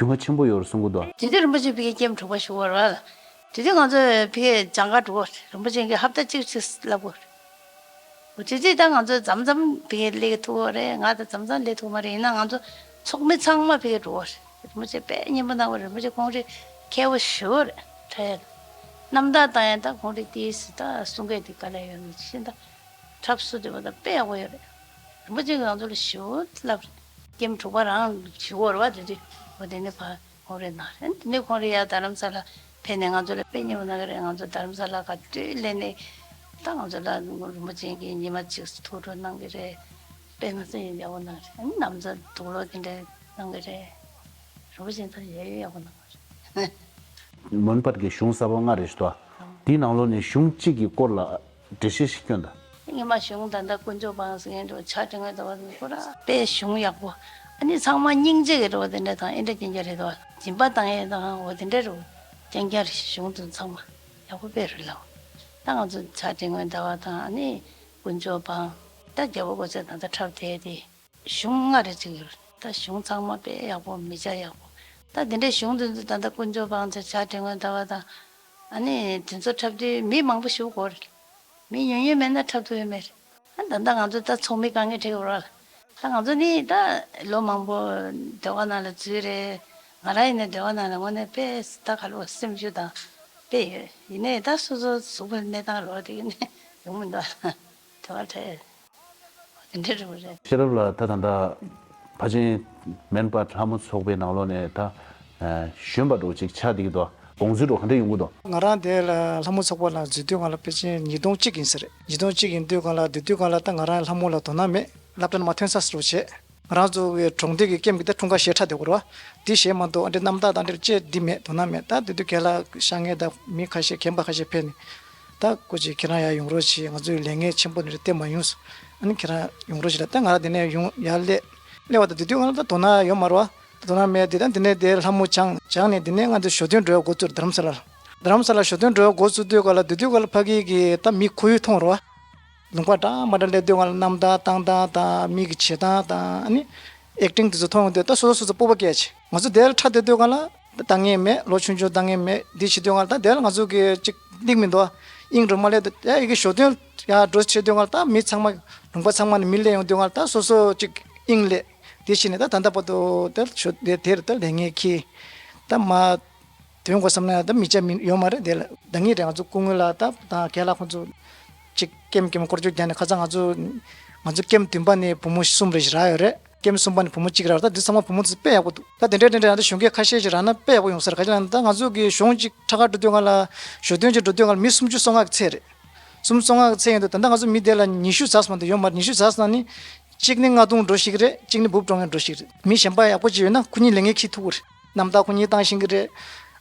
རྒྱུས་མངའ་ཆེན་པོ་ཡོད་རེད་གསུང་གི་འདུག་དེ་དུས་རིན་པོ་ཆེ་ཕ་གིར་སྐྱེམས་དྲུག་པ་བཞུགས་པ་རེད་བ་ལ། དེ་དུས་ང་ཚོ་ཕ་གིར་སྦྱང་གར་འགྲོ་གི་རེད། རིན་པོ་ཆེ་གིས་ཧབ་ཏ་གཅིག་གཅིག་བསླབ་གི་རེད། འོ་དེ་དུས་ད་ང་ཚོ་མཚམས་མཚམས་ཕ་གིར་སླེབས་ཐུབ་ཀྱི་རེད། ང་ད་མཚམས་མཚམས་སླེབས་ཐུབ་མ་རེད། ཡིན་ན་ང་ཚོ་ཚོགས་མི་ཚང་མ་ཕ་གིར་འགྲོ་གི་རེད། རིན་པོ་ཆེ་དཔེ་སྙན་པོ་གནང་བ་རེད། རིན་པོ་ཆེ་ཁོང་ཁྲོ་མཁས་པོ་ཞེ་པོ་རེད། ཁྲ་ཡ་རྣམ་ཐར་བཏང་ཡ་ད་ཁོང་ཁྲོ་ཏིས་ད་གསུང་སྐད་དེ་དཀའ་ལས་ཡོད་མི་ཤེས་ད། འཁྲབ་སྲོལ་དེ་བ་ད་དཔེ་ཡག་པོ་ཡོད་རེད། རིན་པོ་ཆེ་གིས་ང་ཚོ་ལ་ཞེ་པོ་བསླབ་རེད། སྐྱེམས་དྲུག་པ་རང་བཞུགས་ཡོད་རེད་བ་དེ་དུས། འོ་དེ་ནས་ཕར་ཁོང་རེ་གནང་རེད། དེ་ནས་ཁོང་རེ་ཡར་རྡ་རམ་ས་ལ་ཕེབས་ནས་ང་ཚོ་ལ་དཔེ་སྙན་པོ་གནང་གི་རེད། ང་ཚོ་རྡ་རམ་ས་ལ་ག་དུས་སླེབས་ནས་ད་ང་ཚོ་ལ་རིན་པོ་ཆེ་གིས་ཉི་མ་གཅིག་ཐུགས་སྤྲོ་གནང་གི་རེད། དཔེ་མི་སྲིད་ཡག་པོ་གནང་རེད། ཨ་ནི་ན་བཟའ་དུག་ལོག་དེ་འདྲ་གནང་གི་རེད། རིན་པོ་ཆེ་ད་ཡག་ཡག་པོ་གནང་བ་རེད། མོན་པར་གྱི་གཞུང་གསར་པ་ལྔ་རེ་ཞིག་འདུག་དེའི་ནང་ལོགས་ནས་གཞུང་གཅིག་གི་སྐོར་ལ་འགྲེལ་བཤད་ཞིག་སྐྱོན་དང་། སྔོན་མ་གཞུང་ད་ལྟ་དཀོན་མཆོག་འབངས་ཟེར་མཁན་འདུག་ཕྱག་དྲི་བསྔོ་ཟླ་བ་ཟེར་མཁན་ཁོ་རང་དཔེ་གཞུང་ཡག་པོ། ཨ་ནི་ཚང་མ་སྙིང་རྗེ་གི་རེད་བ། དེ་འདྲ་དང་ཨེ་འདྲ་རྐྱང་རྐྱང་རེད་དོ། སྦྱིན་པ་བཏང་ཡས་དང་འོ་དེ་འདྲ་རེད་བ། རྐྱང་རྐྱང་རེད། གཞུང་དེ་ཚང་མ་ཡག་པོ་དཔེ་རེད་ལ། ད་ང་ཚོ་ཕྱག་དྲི་བསྔོ་ཟླ་བ་དང་ཨ་ནི་དཀོན་མཆོག་འབངས་ད་རྒྱལ་པོ་སྒོ་ཚད་ད་ལྟ་འཁྲབ་བསྡད་དེ། གཞུང་ལྔ་རེ་ཅིག་ཡོད་རེད། ད་གཞུང་ཚང་མ་དཔེ་ཡག་པོ་མི་ཆ་ཡག་པོ། ད་དེ་འདྲའི་གཞུང་དེ་ཚོ་ད་ལྟ་དཀོན་མཆོག་འབངས་ཚེ་ཕྱག་དྲི་བསྔོ་ཟླ་བ་དང་། ཨ་ནི་དེ་ཚོ་འཁྲབ་དུས་མི་མང་པོ་ཞིག་དགོས་རེད། མི་ཉུང་ཉུང་མེད་ན་འཁྲབ་ཐུབ་ཡོད་མེད་རེད། ཨ་ད་ལྟ་ང་ཚོ་ད་ཚོགས་མི་དཀའ་ངལ་འཕྲད་ཀྱི་ཡོད་རེད། ད་ང་ཚོ་ནི་ད་ལོ་མང་པོ་ཟློས་གར་ནང་ལ་འཛུལ་རེད། ང་རང་ཡིན་ན་ཟློས་གར་ནང་ལ་དངོས་གནས་དཔེ་ད་ག་ལོ་སེམས་ཤུགས་དང་དཔེ་ཡོད། ཡིན་ནའི་ད་སོ་སོ་གཟུགས་པོའི་གནས་སྟངས་ལོག་དེ་ཡིན་ནའི་ཡོང་མི་འདུག་ཨ། དེ་བ་འཕྲད། དེ་འདྲ་རེད་པ་རེད། ཤེས་རབ་ལགས། ད་ད་ལྟ་ཕལ་ཆེར་མེན་པར་ལྷ་མོ་ཚོགས་པའི་ནང་ལོགས་ནས་ད་གཞོན་པ་འདྲ་བོ་ཅིག་ཆགས་བསྡད་ཀྱི་འདུག་དགོངས་ཚུལ་འདྲ་བོ་ག་འདྲ་ཡོང་གི་འདུག་ང་རང་དེ་ལ་ལྷ་མོ་ཚོགས་པ་ལ་འཛུལ་དུས་སྒང་ལ་ཕལ་ཆེར་ཉིས་སྟོང་གཅིག་ཡིན་ས་རེད། ཉིས་སྟོང་གཅིག་ཡིན་དུས་སྒང་ལ་དེ་དུས་སྒང་ལ་ད་ང་རང་ལྷ་མོ་ལ་དོ་སྣང་མེད། སློབ་གྲྭ་ནས་མར་ཐོན་ཚར་ཟེར་བ་བྱས། ང་རང་ཚོ་གི་གྲོང་སྡེ་གི་ཀེམ་གི་ད་འཁྲུངས་སྐར་གཞས་འཁྲབ་བསྡད་ཀྱི་རེད་པ། འདི་གཞས་མ་གཏོགས་ཨ་འདྲའི་རྣམ་ཐར་དང་འདྲ་ཅེས་འདི་མེད། དོ་སྣང་མེད། ད་དེ་དུས་རྒན་ལགས་ཤར་ངེས་དང་མི་ཁ་ཤས་རྒན་པ་ཁ་ཤས་ཕེབས་ནས། ད་སྐུ་མཁྱེན་ཁྱེད་རང་ཡར་ཡོང་རོགས་གྱིས། ང་ཚོའི་ལས་འགན་ཆེན་པོ་འདི་འདྲ་སྟོན་པར་ཡོང་། ཨ་ནི་ཁྱེད་རང་ཡོང་རོགས་གྱིས་ལབ། ད་ང་རང་དེ་ནས་ཡོང་ཡར་སླེབས། སླེབས་པ་དང་དེ་དུས་ང་རང་ད་དོ་སྣང་ཡོད་མ་རེད་པ། ད་དོ་སྣང་མེད་དེ། ད་དེ་ནས་དེ་ལྷ་མོ་སྦྱངས། སྦྱངས་ནས་དེ་ནས་ང་ཚོ་ཞོ་སྟོན་འགྲོ་ཡ་འགོ་བཙུགས། རྡ་རམ་ས་ལ་ལ། རྡ་རམ་ས་ལ་ཞོ་སྟོན་འགྲོ་ཡ་འགོ་བཙུགས་དུས་སྒང་ལ་དེ་དུས་སྒང་ལ་ཕ་གི་གི་ད་མི་ཁོར་ཡུག་མཐོང་རེད་པ། ལུང་པ་འདྲ་མི་འདྲ་སླེབས་དུས་སྒང་ལ་རྣམ་ཐར་བཏང་སྟངས་དང་མི་གི་བྱེད་སྟངས་དང་ཨ་ནི་ཨེག་ཊིང་དེ་ཚོ་མཐོང་ཡོང་དུས་ད་སོ་སོ་སོ་སོ་སྤོབས་པ་སྐྱེ་ཡ་བྱེད། ང་ཚོ་དེར་འཁྲབ་བསྡད་དུས་སྒང་ལ་ལྟ་མཁན་མེད། ལོ་ཆུང་ཆུང་ལྟ་མཁན་མེད། འདི་བྱེད་དུས་སྒང་ལ་ད་དེར་ང་ཚོ་གི་ཅིག་སླེབས་མི་འདུག་དབྱིངས་རུ་མ་སླེབས་དུས་ཡ་ཡི་གེ་ཞོ་སྟོན་ཡ་འགྲོ་བྱེད་དུས་སྒང་ལ་ད་མི་ཚང་མ་ལུང་པ་ཚང་མ་ནས་མི་སླེབས་ཡོང་དུས་སྒང་ལ་ད་སོ་སོ་ཅིག་དབྱིངས་སླེབས། དེ་བྱས་ནས་ད་ད་ལྟ་བར་དུ་དེར་ཞོ་དེ་དེར་ད་ལས་འགན་འཁྱེར། ད་མ་དོན་དགོས་བསམ་ན་ད་མི་བྱ་མི་ཡོད་མ་རེད། དེ་ལ་ད་ངེད་རེད། ང་ཚོ་སྐུ་ངོ་ལགས་ད་དང་རྒན་ལགས་ཁོང་ཚོ་ཅིག་ཀེམ་ཀེམ་སྐོར་སྐྱོད་བརྒྱབ་ནས་ཁ་སང་ང་ཚོ་ང་ཚོ་ཀེམ་བདུན་པ་ནས་བུ་མོ་གསུམ་རེ་ཞིག་རག་ཡོད་རེད། ཀེམ་གསུམ་པ་ནས་བུ་མོ་གཅིག་རག་ད་འདི་ཚང་མ་བུ་མོ་ཚོ་དཔེ་ཡག་པོ་འདུག་ད་དེ་འདྲ་དེ་འདྲ་ཡང་ད་གཞོན་སྐྱེས་ཁ་ཤས་ཤིག་རག་ན་དཔེ་ཡག་པོ་ཡོང་ས་རེད། ག་ཅི་ལབ་ན་ད་ང་ཚོ་གི་གཞུང་གཅིག་ཁྲ་ཁ་འགྲོ་དུས་སྒང་ལ་ཞོ་སྟོན་གཅིག་འགྲོ་དུས་སྒང་ལ་མི་སུམ་ཅུ་སོ་ལྔ་གི་ཚད་རེད། སུམ་ཅུ་སོ་ལྔ་གི་ཚད་ཡིན་དུས་ད་ལྟ་ང་ཚོ་མི་དེ་ལ་ཉི་ཤུ་ཙམ་མ་གཏོགས་ཡོད་མ་རེད། ཉི་ཤུ་ཙམ་ནང་ནས་གཅིག་ནི་རྔ་རྡུང་འགྲོ་ཤེས་ཀྱི་རེད། གཅིག་ནི་འབུབ་གྲོང་ངེར་འགྲོ་ཤེས་ཀྱི་རེད། མི་གཞན་པ་ཡག་པོ་ཅིག་ཡོད་ན་ཁོ་གཉིས་ལས་འགན་འཁྱེར་ཐུབ་ཀྱི་རེད། རྣམ་རྟགས་ཁོ་གཉིས་བཏང་ཤེས་ཀྱི་རེད།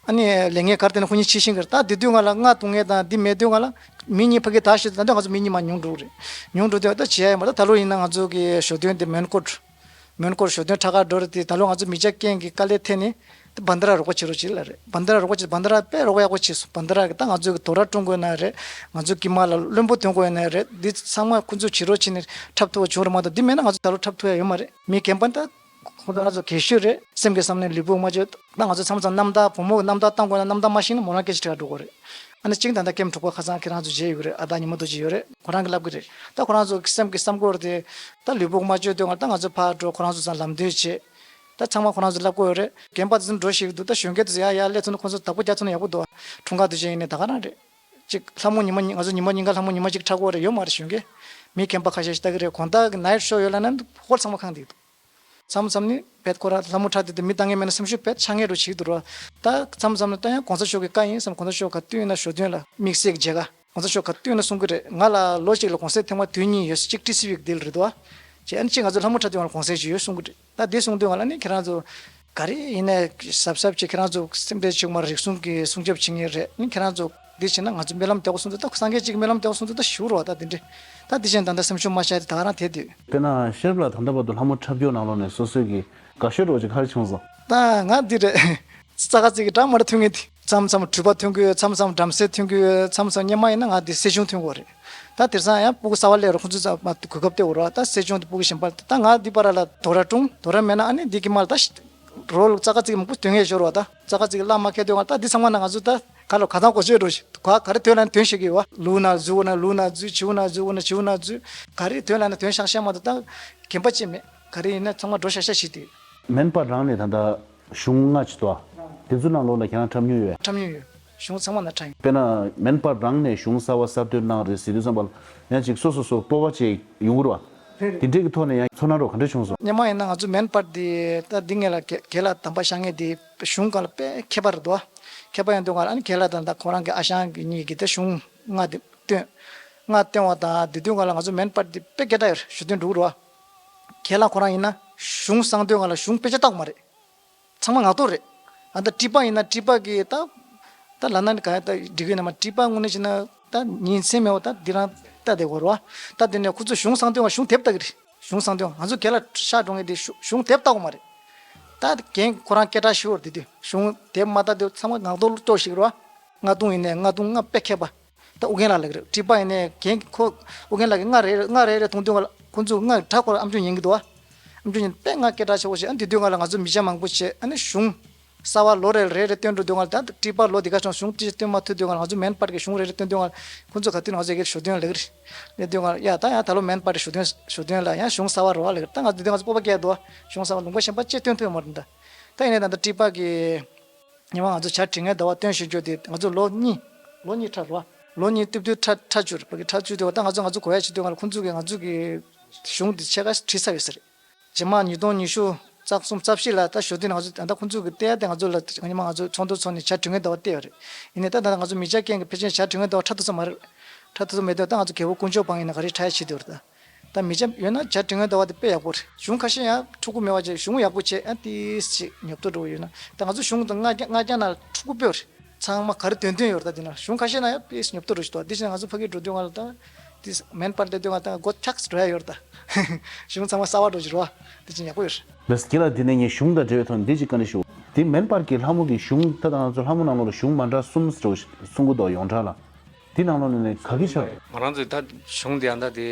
ཨ་ནི་ལས་འགན་ག་རེ་བསྟན་ན་ཁོ་གཉིས་བྱེད་ཤེས་ཀྱི་རེད། ད་དེ་དུས་སྒང་ལ་རྔ་རྡུང་མཁན་དང་འདི་མེད་དུས་སྒང་ལ་མི་གཉིས་ཕ་གི་ད་ཤི་ད་ལྟ་ང་ཚོ་མི་གཉིས་མར་ཉུང་འགྲོ་གི་རེད། ཉུང་འགྲོ་དུས་ད་བྱེད་ཡ་ཡོད་མ་རེད། ད་ད་ལོ་ཡིན་ན་ང་ཚོ་གི་ཞོ་སྟོན་དེ་མོན་གྷོ་མོན་གྷོར་ཞོ་སྟོན་ཁྲ་ཁ་འགྲོ་རེད་དེ། ད་ལོ་ང་ཚོ་མི་སྐྱ་རྐྱང་གི་དཀའ་ལས་ཐེབས་ནས་དེ་བྷན་དྷ་ར་རོགས་པ་བྱེད་རོགས་བྱེད་ལབ་རེད། བྷན་དྷ་ར་རོགས་པ་བྱེད། བྷན་དྷ་ར་དཔེ་རོགས་པ་ཡག་པོ་བྱས་སོང་། བྷན་དྷ་ར་གི་ད་ང་ཚོ་གི་དོ་ར་སྐྲུན་དགོས་ན་རེད། ང་ཚོ་དཀྱིལ་མ་ལ་བློན་པོ་ཐོན་དགོས་ན་རེད། འདི་ཚང་མ་ཁོ་ཚོ་བྱེད་རོགས་བྱས་ནས་འཁྲབ་ཐུབ་པ་བྱུང་རེད་མ་གཏོགས་འདི་མེད་ན་ང་ཚོ་ད་ལོ་འཁྲབ་ཐུབ་ཡ་ཡོད་མ་རེད། མི་རྒན་པ་ད་ཁོ་ཚོ་ང་ཚོ་གལ་ཤོས་རེད། སེམས་ཀྱི་བསམ་ནས་ལུས་པོ་མ་བཅོས་ད་ང་ཚོ་མཚམས་མཚམས་རྣམ་ཐར་བུ་མོ་གི་རྣམ་ཐར་བཏང་དགོས་ན་རྣམ་ཐར་མ་ཤེས་ན་མོ་རང་སྐད་ཆ་དྲི་ག་འགྲོ་དགོས་རེད། ཨ་ནི་གཅིག་ད་ལྟ་ཀེམ་དྲུག་པ་ཁ་སང་ཁྱེད་རང་ཚོ་མཇལ་ཡོད་རེད། ཨ་ད་ཉི་མ་རྡོ་རྗེ་ཡོད་རེད། ཁོ་རང་གིས་ལབ་གི་རེད། ད་ཁོ་རང་ཚོ་སེམས་ཀྱི་བསམ་དགོས་རེད་དེ། ད་ལུས་པོ་མ་བཅོས་དུས་སྒང་ལ་ད་ང་ཚོ་ཕར་འགྲོ། ཁོ་རང་ཚོ་ཚང་ལམ་སྟོན་བྱེད། ད་ཚང་མ་ཁོ་རང་ཚོ་ལབ་དགོས་ཡོད་རེད། རྒན་པ་དེ་ཚོ་འགྲོ་ཤེས་ཀྱི་འདུག་ད་གཞོན་སྐྱེས་དེ་ཚོ་ཡར་ཡར་སླེབས་ཐུབ་ན་ཁོ་ཚོ་བདག་པོ་རྒྱག་ཐུབ་ན་ཡག་པོ་འདུག་འཁྲུངས་སྐར་དུས་ཆེན་ཡིན་ནའི་ད་ག་རང་རེད། གཅིག་ལྷ་མོ་ཉི་མ་གཉིས། ང་ཚོ་ཉི་མ་གཉིས་ཀ་ལྷ་མོ་ཉི་མ་གཅིག་འཁྲབ་ཀྱི་ཡོད་རེད། ཡོད་མ་རེད། གཞོན་སྐྱེས་མི་རྒན་པ་ཁ་ཤས་ཤིག་ལྟ་གི་རེད། དགོང་དག་གི་ནའིཊ་ཤོ་ཡོད་ལབ་ན་ཧོལ་ཚང་མ་ཁེངས་བསྡད་འདུག་མཚམས་མཚམས་ནི་བེད་ཁོ་རང་ལྷ་མོ་འཁྲབ་དེ་དུས་མི་ལྟ་མཁན་མེད་ན་སེམས་ཤུགས་བེད་ཆག་ངེས་འགྲོ་བྱེད་འདུག་ར། ད་མཚམས་མཚམས་ནི་ད་ཡང་གོང་ས་མཆོག་གི་བཀའ་ཡིན་བསམ། གོང་ས་མཆོག་ག་དུས་ཡིན་ན་ཞོ་སྟོན་ལ་དམིགས་བསལ་གྱི་མཇལ་ཁ་གོང་ས་མཆོག་ག་དུས་ཡིན་ན་གསུང་གི་རེད། ང་ལ་ལོ་གཅིག་ལ་གོང་ས་ཐེངས་མ་དོན་གཉིས་ཡོད། གཅིག་ཊི་སི་ཝི་གི་དེ་ལ་རེད་དོ། བྱས་ཨ་ནི་གཅིག་ང་ཚོ་ལྷ་མོ་འཁྲབ་དུས་ང་ལ་གོང་ས་ཅིག་ཡོད་གསུང་གི་རེད། ད་དེ་གསུང་དུས་ང་ལ་ནི་ཁྱེད་རང་ཚོ་ག་རེ་ཡིན་ནའི་གཟབ་གཟབ་བྱེད། ཁྱེད་རང་ཚོ་སེམས་ཁྲལ་བྱེད་དགོས་མ་རེད། རིག་གཞུང་གི་སྲུང་སྐྱོབ་བྱེད་མཁན་རེད། ཨ་ནི་ཁྱེད་རང་ཚོ་འདི་བྱས་ན་ང་ཚོ་སྨོན་ལམ་བདེ་པོ་གསུང་དུས། ད་སངས་རྒྱས་གཅིག་གི་སྨོན་ལམ་བདེ་པོ་གསུང་དུས་ད་ཞུ་རོགས། ད་དེ་འདྲས་ད་དེ་བཞིན་ད་ལྟ་སེམས་ཤུགས་མ་ཆག་དེ་ད་ག་རང་དེ་དུས། དཔེར་ན་ཤེས་རབ་ལགས་ད་ལྟ་བར་དུ་ལྷ་མོ་འཁྲབ་རྒྱུ་ནང་ལོགས་ནས་སོ་སོའི་གི་དགའ་ཤོས་འདྲ་བོ་ཅིག་ག་རེ་བྱུང་སོང་། ད་ང་འདི་རེད། ཙག་ཙིག་གི་འདྲ་མ་འདྲ་ཐོན་མཁན་དེ། མཚམས་མཚམས་འགྲུལ་པ་ཐོན་གི་ཡོད། མཚམས་མཚམས་བྲམ་ཟེ་ཐོན་གི་ཡོད། མཚམས་མཚམས་སྔོན་མ་ཡིན་ན་ང་འདི་གསེར་གཞུང་ཐོན་གི་ཡོད་རེད། ད་དེང་སང་ཡང་སྤུ་གུ་གསར་པ་སླེབས་རེད། ཁོང་ཚོ་ཚང་མ་གོ་སྐབས་སྟེར་དགོས་རེད། ད་གསེར་གཞུང་དེ་སྤུ་གུ་གཞན་པ་ད་ང་འདི་པར་ལ་དོ་ར་ཀྲུང་དོ་ར་མེད་ན་ཨ་ནི་འདི་གི་མ་ལ་ད་རོལ་ཙག་ཙིག་མང་པོ་ཐོན་ངེས་ཤོར་བ། ད་ཙག་ཙིག་གི་བླ་མ་ཁེ་ཐོན་བ། ད་འདི་ཚང་མ་ན་ང་ཚོ་ད་ག་ལ་ག་ཚང་གོ་ཆོད་འགྲོ་ཞིག་ག་ག་རེ་ཐོན་ལ་ནི་ཐོན་ཤེས་གི་ཡོད། ལུག་ན་འཛུལ་ན་ལུག་ན་འཛུལ། བྱིའུ་ན་འཛུལ་ན་བྱིའུ་ན་འཛུལ། ག་རེ་ཐོན་ལ་ནི་ཐོན་ཤག་ཤག་མ་གཏོགས་ད་རྒན་པ་ཅིག་མེད། ག་རེ་ཡིན་ན་ཚང་མ་འགྲོ་ཤག་ཤག་ཞིག་དེ། མེན་པར་རང་ནས་ད་ལྟ་གཞུང་ལྔ་ཅིག་འདུག་ཨ། དེ་ཚོ་ནང་ལོགས་ལ་ཁྱེད་རང་འཁྲབ་མྱོང་ཡོད། འཁྲབ་མྱོང་ཡོད། གཞུང་ཚང་མ་ན་འཁྲབ་ཡོང་། དཔེར་ན་མེན་པར་རང་ནས་གཞུང་གསར་བ་གསར་གཏོད་གནང་རེད་ཟེར་དུས་ཙམ་པ་ལ་ཡང་ཅིག་སོ་སོ་སོ་སྤོབས་པ་བྱས་ཡོང་གི་རེད་བ། དེ་འདྲས་ཀྱི་ཐོག་ནས་ཡང་ཚོར་སྣང་རོ་ག་འདྲས་བྱུང་སོང་། སྔོན་མ་ཡིན་ན་ང་ཚོ་མེན་པར་དེ་ད་འདི་ངེད་ལ་རྒན་རྒན་ལགས་དམ་པ་བཞག་མཁན་དེ་གཞུང་སྒང་ལ་དཔེ་མཁས་པ་རེད་འདུག་ཨ། མཁས་པ་ཡིན་དུས་སྒང་ལ་ཨ་ནི་རྒན་ལགས་དང་ད་ཁོ་རང་གི་ཨ་ཞང་གི་གཉིས་ཀྱིས་ད་གཞུང་ལྔ་དེ་བཏོན། ལྔ་བཏོན་བ་དང་དེ་དུས་སྒང་ལ་ང་ཚོ་མེན་པར་དེ་དཔེ་སྐད་གྲགས་ཡོད་རེད། ཞུ་དོན་འགྲུབ་རེད་བ། རྒན་ལགས་ཁོ་རང་ཡིན་ན་གཞུང་བསང་དུས་སྒང་ལ་གཞུང་དཔེ་ཆ་ལྟ་གི་མ་རེད། ཚང་མ་ངག་ཐོག་རེད། ཨ་ད་ཊི་པ་ཡིན་ན་ཊི་པ་གི་ད་ད་ལབ་ན་ནི་ག་ཡ་ད་འགྲིག་གི་ཡོད་ན་མ། ཊི་པ་དངོས་གནས་བྱས་ན་ད་ཉིན་མཚན་མེད་པ་ད་འདི་རང་ལྟ་བསྡད་དགོས་རེད་བ། ད་དེ་ནས་ཁོ་ཚོ་གཞུང་བསང་དུས་སྒང་གཞུང་དེབ་ལྟ་གི་རེད། གཞུང་བསང་དུས་སྒང་ང་ཚོ་རྒན་ལགས་ཤག་འགྲོ་མཁན་དེ་གཞུང་གཞུང་དེབ་ལྟ་གི་མ་རེད། ད་རྒན་ཁོ་རང་སྐད་གྲགས་ཞེ་པོ་རེད། དེ་དུས་གཞུང་དེབ་མ་ལྟ་དུས་ཚང་མ་ངག་ཐོག་ལ་སྐྱོར་ཞིག་རེད་བ། རྔ་རྡུང་ཡིན་ནའི་རྔ་རྡུང་ལྔ་དཔེ་མཁས་པ། ད་ཨུ་རྒྱན་ལགས་ལབ་ཀྱི་རེད། ཊི་པ་ཡིན་ནའི་རྒན་ཁོ་ཨུ་རྒྱན་ལགས་ཀྱིས་རྔ་རེ་རྔ་རེ་རེ་འཐུང་དུས་སྒང་ལ་ཁོ་ཚོས་རྔ་གྲྭ་སྐོར་ཨམ་ཅོག་ཉན་གྱི་འདུག་བ། ཨམ་ཅོག་ཉན་དཔེ་རྔ་སྐད་གྲགས་ཆེ་བོ་ཞིག་ཨ་ནི་དེ་དུས་སྒང་ལ་ང་ཚོ་མི་སྐྱ་མང་པོ་བྱས་ཨ་ནི་གཞུང་གསར་བ་ལོ་རེ་ལ་རེ་རེ་བཏོན་འགྲོ་དུས་སྒང་ལ། ད་ཊི་པ་ལོ་འདི་ག་བྱུང་གཞུང་ཅིག་བཏོན་མ་ཐུབ་དུས་སྒང་ལ་ང་ཚོ་མེན་པར་གྱི་གཞུང་རེ་རེ་བཏོན་དུས་སྒང་ལ་ཁོ་ཚོ་ག་དུས་ང་ཚོ་ཡ་གི་ཞུ་དོན་ལབ་ཀྱི་རེད། ལབ་དུས་སྒང་ལ་ཡ་ད་ཡ་ད་ལོ་མེན་པར་གྱི་ཞུ་དོན་ཞུ་དོན་ལ་ཡ་གཞུང་གསར་བ་རེད་བ་ལབ་ཀྱི་རེད། ད་ང་ཚོ་དེ་དུས་ང་ཚོ་སྤོབས་པ་སྐྱེས་འདུག་བ། གཞུང་གསར་བ་ལུང་པ་གཞན་པ་ཅིག་བཏོན་ཐུབ་ཡོད་མ་རེད་ད། ད་ཡིན་ནའི་ད་ལྟ་ཊི་པ་གི་ཉི་མ་ང་ཚོ་བྱ་དེ་སྔོན་ཟླ་བ་སྟོན་བཞིན་བརྗོད་དེ་ང་ཚོ་ལོ་གཉིས། ལོ་གཉིས་འཁྲབ་རོགས། ལོ་གཉིས་བཏུབ་བཏུབ་འཁྲབ་འཁྲབ་བཅུག་རེད། ཕ་གི་འཁྲབ་བཅུག་དེ་བ་ད་ང་ཚོ་ང་ཚོ་གོ་ཡ་བྱེད་དུས་སྒང་ལ་ཁོང་ཚོ་གིས་ང་ཚོ་གི་གཞུང་དེ་ཕྱེད་ཀ་བྲིས་ཚར་ཡོད་ས་རེད། རྗེས་མ་ཉིས་སྟོང་ཉི་ཤུ་རྩ་གསུམ་རྩ་བཞི་ལ་ད་ཞོ་སྟོན་ང་ཚོ་ད་ལྟ་ཁོང་ཚོ་གིས་བལྟས་ཡ་དེ་ང་ཚོ་ལ་ཉི་མ་ང་ཚོ་ཚོགས་འདུ་ཚོགས་ནས་བྱ་དེ་སྔོན་ཟླ་བ་བལྟས་ཡོད་རེད། ཡིན་ནའི་ད་ད་ང་ཚོ་མི་སྐྱ་རྐྱང་གི་ཕལ་ཆེར་བྱ་དེ་སྔོན་ཟླ་བ་འཁྲབ་ཐུབ་ས་མ་རེད། འཁྲབ་ཐུབ་ས་མེད་དུས་ད་ང་ཚོ་རྒྱལ་པོ་དཀོན་མཆོག་འབངས་ཡིན་ན་ག་རེ་འཁྲབ་ཡ་བྱེད་དེ་ཡོད་རེད་ད། ད་མི་སྐྱ་ཡོད་ན་བྱ་དེ་སྔོན་ཟླ་བ་དེ་དཔེ་ཡག་པོ་རེད། གཞུང་ཁ་ཤས་ཡང་འཁྲབ་ཀྱི་མེད་པ་བྱས། གཞུང་ཡག་པོ་བྱས་ཨ་ཏིས་ཅིག་ཉོབ་ཏོ་འགྲོ་གི་ཡོད་ན། ད་ང་ཚོ་གཞུང་དང་སྔ་རྐྱང་སྔ་རྐྱང་ན་འཁྲབ་ཀྱི་དཔེ་རེད། ཚང་མ་ག་རེ་འདོན་འདོན་ཡོད་རེད། ད་དེ་ན་གཞུང་ཁ་ཤས་ན་ཡང་དཔེ་ཉོབ་ཏོ་འགྲོ་ཞིག་འདུག་དེ་བཞིན་ང་ཚོ་ཕ་གིར་འགྲོ་དུས་སྒང་ལ་ད་དེ་མེན་པར་སླེབས་དུས་སྒང་ད་སྒོ་ཐག་འགྲོ་ཡ་ཡོད་རེད་ད། གཞུང་ཚང་མ་གསར་པ་འགྲོ་ཞིག་རེད་བ། དེ་ཅིག་ཡག་པོ་ཡོད་རེད། ལགས་སོ། རྒན་ལགས། དེ་ནས་ངས་གཞུང་དང་འབྲེལ་བའི་ཐོག་ནས་འདི་ཅིག་བཀའ་འདྲི་ཞུ། དེ་མེན་པར་གྱི་ལྷ་མོ་གི་གཞུང་ད་ང་ཚོ་ལྷ་མོ་ནང་ལོགས་ལ་གཞུང་མ་འདྲ་གསུམ་ཟེར་བ་ཞིག་གསུང་གི་འདུག་ཡོངས་གྲགས་ལ། དེ་ནང་ལོགས་ནས་ནི་ག་གི་ཆགས། ང་རང་ཚོའི་ད་གཞུང་དེ་ཡང་ད་དེ་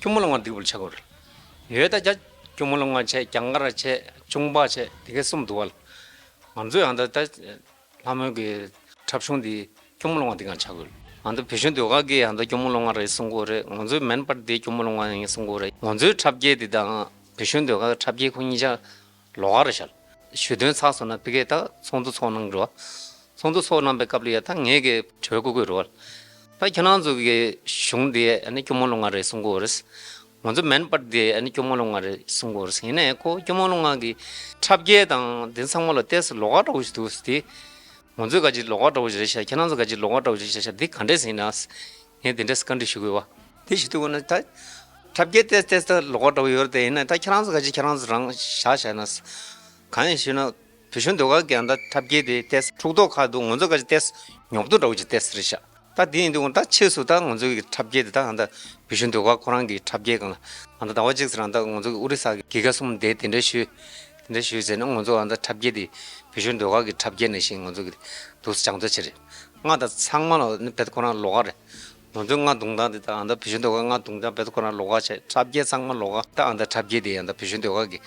སྐྱོར་མོ་ལ་ང་འདི་བོ་ལ་ཆགས་ཀྱི་ཡོད་རེད། ཡོད་ད་རྒྱ་སྐྱོར་མོ་ལ་ང་བྱས། རྒྱ་གར་བྱས། གཅུང་པ་བྱས། དེ་གའི་གསུམ་འདུག་བ་ལ། ང་ཚོ་ཡང་ད་ད་ལྷ་མོ་གི་འཁྲབ་གཞུང་དེ་སྐྱོར་མོ་ལ་ང་འདི་ང་ཆགས་ཀྱི་ཡོད། ཨ་ད་བོད་གཞུང་ཟློས་གར་གྱི་ཨ་ད་སྐྱོར་མོ་ལོ་ལྔ་རེད་གསུང་གི་ཡོད་རེད། ང་ཚོའི་མན་པར་དེ་སྐྱོར་མོ་ལོ་ལྔ་ཡིན་གསུང་གི་ཡོད་རེད། ང་ཚོའི་འཁྲབ་རྒྱན་དེ་དང་བོད་གཞུང་ཟློས་གར་འཁྲབ་རྒྱན་ཁོ་གཉིས་ཆ་ལོགས་ཀ་རེད་ཤག་ཞུ་དོན་ཚགས་སོང་ན་ཕ་གིར་ད་ཚོགས་འདུ་ཚོགས་གནང་གི་རེད་བ། ཚོགས་འདུ་ཚོགས་གནང་པའི་སྐབས་ལ་ཡ་ད་ངས་གི་དྲི་བ་བཀོད་ཀྱི་ཡོད་རེད་བ། ད་ཁྱེད་རང་ཚོ་གི་གཞུང་དེ་ཨ་ནི་སྐྱོར་མོ་ལོ་ལྔ་རེད་གསུང་གི་ཡོད་རེད། ང་ཚོ་མན་པར་དེ་ཨ་ནི་སྐྱོར་མོ་ལོ་ལྔ་རེད་གསུང་གི་ཡོད་རེད། ཡིན་ནའི་ཁོ་སྐྱོར་མོ་ལོ་ལྔ་གི་འཁྲབ་རྒྱན་དང་དེ་ཚང་མ་ལ་ཏོག་ཙམ་ལོགས་ཀ་འདྲ་བོ་ཞིག་འདུག་ཟེར་དེ། ང་ཚོས་ག་ཅིག་ལོགས་ཀ་འདྲ་བོ་ཞིག་རེད་ཤག་ཁྱེད་རང་ཚོ་ག་ཅིག་ལོགས་ཀ་འདྲ་བོ་ཞིག་རེད་ཤག་འདི་ག་འདྲས་ཡིན་ན། ངས་འདི་འདྲས་བཀའ་འདྲི་ཞུ་དགོས་བ། དེ་ཞུ་དུས་ན་ད། འཁྲབ་རྒྱན་ཏོག་ཙམ་ཏོག་ཙམ་ད་ལོགས་ཀ་འདྲ་བོ་ཡོད་རེད་དེ། ཡིན་ན་ད་ཁྱེད་རང་ཚོ་ག་ཅིག་ཁྱེད་རང་ཚོ་རང་བཞག་བཞག་ན། གང་ཡིན་ཞུས་ན། བོད་གཞུང་ཟློས་གར་གྱི་ཨ་ད་འཁྲབ་རྒྱན་དེ་ཏོག་ཙམ་འཁྲུག་མདོག་ཁ་འདུག་ང་ཚོ་ག་ཅིག་ཏོག་ཙམ་ཉོབ་ཏོ་འདྲ་བོ་ཅིག་ཏོག་ཙམ་རེད་ཤག་ད་དེ་ཡིན་དུས་ད་ཕྱིས་སུ་ད་ང་ཚོའི་གི་འཁྲབ་རྒྱན་དེ་ད་ཨ་ད་བོད་གཞུང་ཟློས་གར་ཁོ་རང་གི་འཁྲབ་རྒྱན་སྒང་ལ་ཨ་ད་ཟླ་བ་གཅིག་ཙམ་རང་ད་ང་ཚོ་གི་ཨོ་རི་ས་གི་དགེ་རྒན་གསུམ་དེ་དེ་འདྲ་ཞུས། དེ་འདྲ་ཞུས་ཟེར་ན་ང་ཚོ་ཨ་ད་འཁྲབ་རྒྱན་དེ་བོད་གཞུང་ཟློས་གར་གི་འཁྲབ་རྒྱན་ནང་བཞིན་ང་ཚོ་གི་འདུག་སེ་སྦྱང་བརྩོན་བྱེད་རེད། ང་ད་ཚང་མ་ལ་ནི་བེད་ཁོ་རང་ལོགས་ཀ་རེད། ང་ཚོའི་རྔ་བརྡུང་སྟངས་དེ་ད་ཨ་ད་བོད་གཞུང་ཟློས་གར་རྔ་བརྡུང་སྟངས་བེད་ཁོ་རང་ལོགས་ཀ་བྱས། འཁྲབ་རྒྱན་ཚང་མ་ལོགས་ཀ་ད་ཨ་ད་འཁྲབ་རྒྱན་དེ་ཨ་ད་བོད་གཞུང་ཟློས་གར་གི་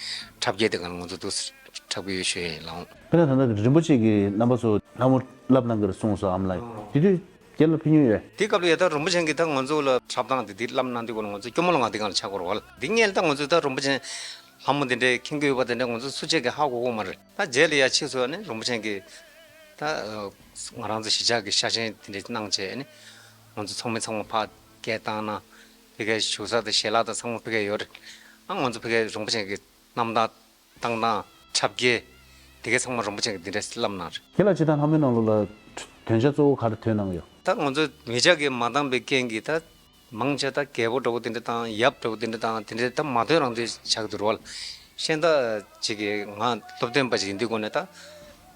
འཁྲབ་རྒྱན་དེ་ག་ང་ཚོ་འདུག་སེ་འཁྲབ་གི་ཡོད་ཞུ་ཡིན་ལགས། དེ་ནས་ད་ལྟ་རིན་པོ་ཆེ་གིས་རྣམ་པ་ཚོ་ལྷ་མོ་བསླབ་གནང་གི་རེད་གསུངས་སོང་ཨ་མ་ལགས། དེ་དུས་རྒྱལ་ལ་ཕེབས་མྱོང་ཡོད། དེ་སྐབས་ལ་ཡ་ད་རིན་པོ་ཆེ་གིས་ད་ང་ཚོ་ལ་འཁྲབ་སྟངས་དེ་དེ་བསླབ་གནང་དུས་གོ་ང་ཚོ་སྐྱོར་མོ་ལོ་ལྔ་དེ་སྒང་ལ་ཆགས་ཀྱི་ཡོད་རེད་བ། དེ་སྔོན་ལ་ད་ང་ཚོས་ད་རིན་པོ་ཆེ་ལྷ་མོ་དེ་འདྲའི་མཁྱེན་གྱི་ཡོད་པ་དེ་འདྲ་ང་ཚོ་སུ་གཅིག་གིས་ཧ་གོ་གི་མ་རེད། ད་རྗེས་ལ་ཡ་ཕྱིས་སུ་ནི་རིན་པོ་ཆེ་གིས་ད་ང་རང་ཚོ་གཞིས་ཆགས་ཀྱི་ཤ་ཆེན་དེ་འདྲ་གནང་བྱས་ནི་ང་ཚོ་ཚོགས་མི་ཚང་མ་ཕར་སྐད་བཏང་ན་ཕ་གིའི་བཞུགས་ས་དང་ཞལ་ལག་དང་ཚང་མ་ཕ་གིར་ཡོད་རེད། ཨ་ང་ཚོ་ཕ་གིའི་རིན་པོ་ཆེ་གི་རྣམ་ཐར་བཏང་སྟངས། འཁྲབ་རྒྱན། དེ་གའི་ཚང་མ་རིན་པོ་ཆེ་གིས་འདི་འདྲ་བསླབ་གནང་རེད། ཁྱེད་ལ་སྤྱིར་བཏང་ལྷ་མོའི་ནང་ལོགས་ལ་དོན་བྱ་གཙོ་བོ་ག་རེ་ཐོན་གནང་གི་ཡོད། ད་ང་ཚོ་མི་ཆགས་ཀྱི་མ་འདང་པའི་རྐྱེན་གྱིས་ད་མང་ཆེ་ད་རྒྱལ་པོ་འདྲ་བོ་དེ་འདྲ་དང་ཡབ་འདྲ་བོ་དེ་འདྲ་དང་དེ་འདྲ་ད་མ་ཐོན་རང་ཐོན་ཆགས་འདུག་རོལ། གཞན་ད་ཅིག་གི་ང་སློབ་སྟོན་པ་ཅིག་ཡིན་དུས་གོ་ནས་ད་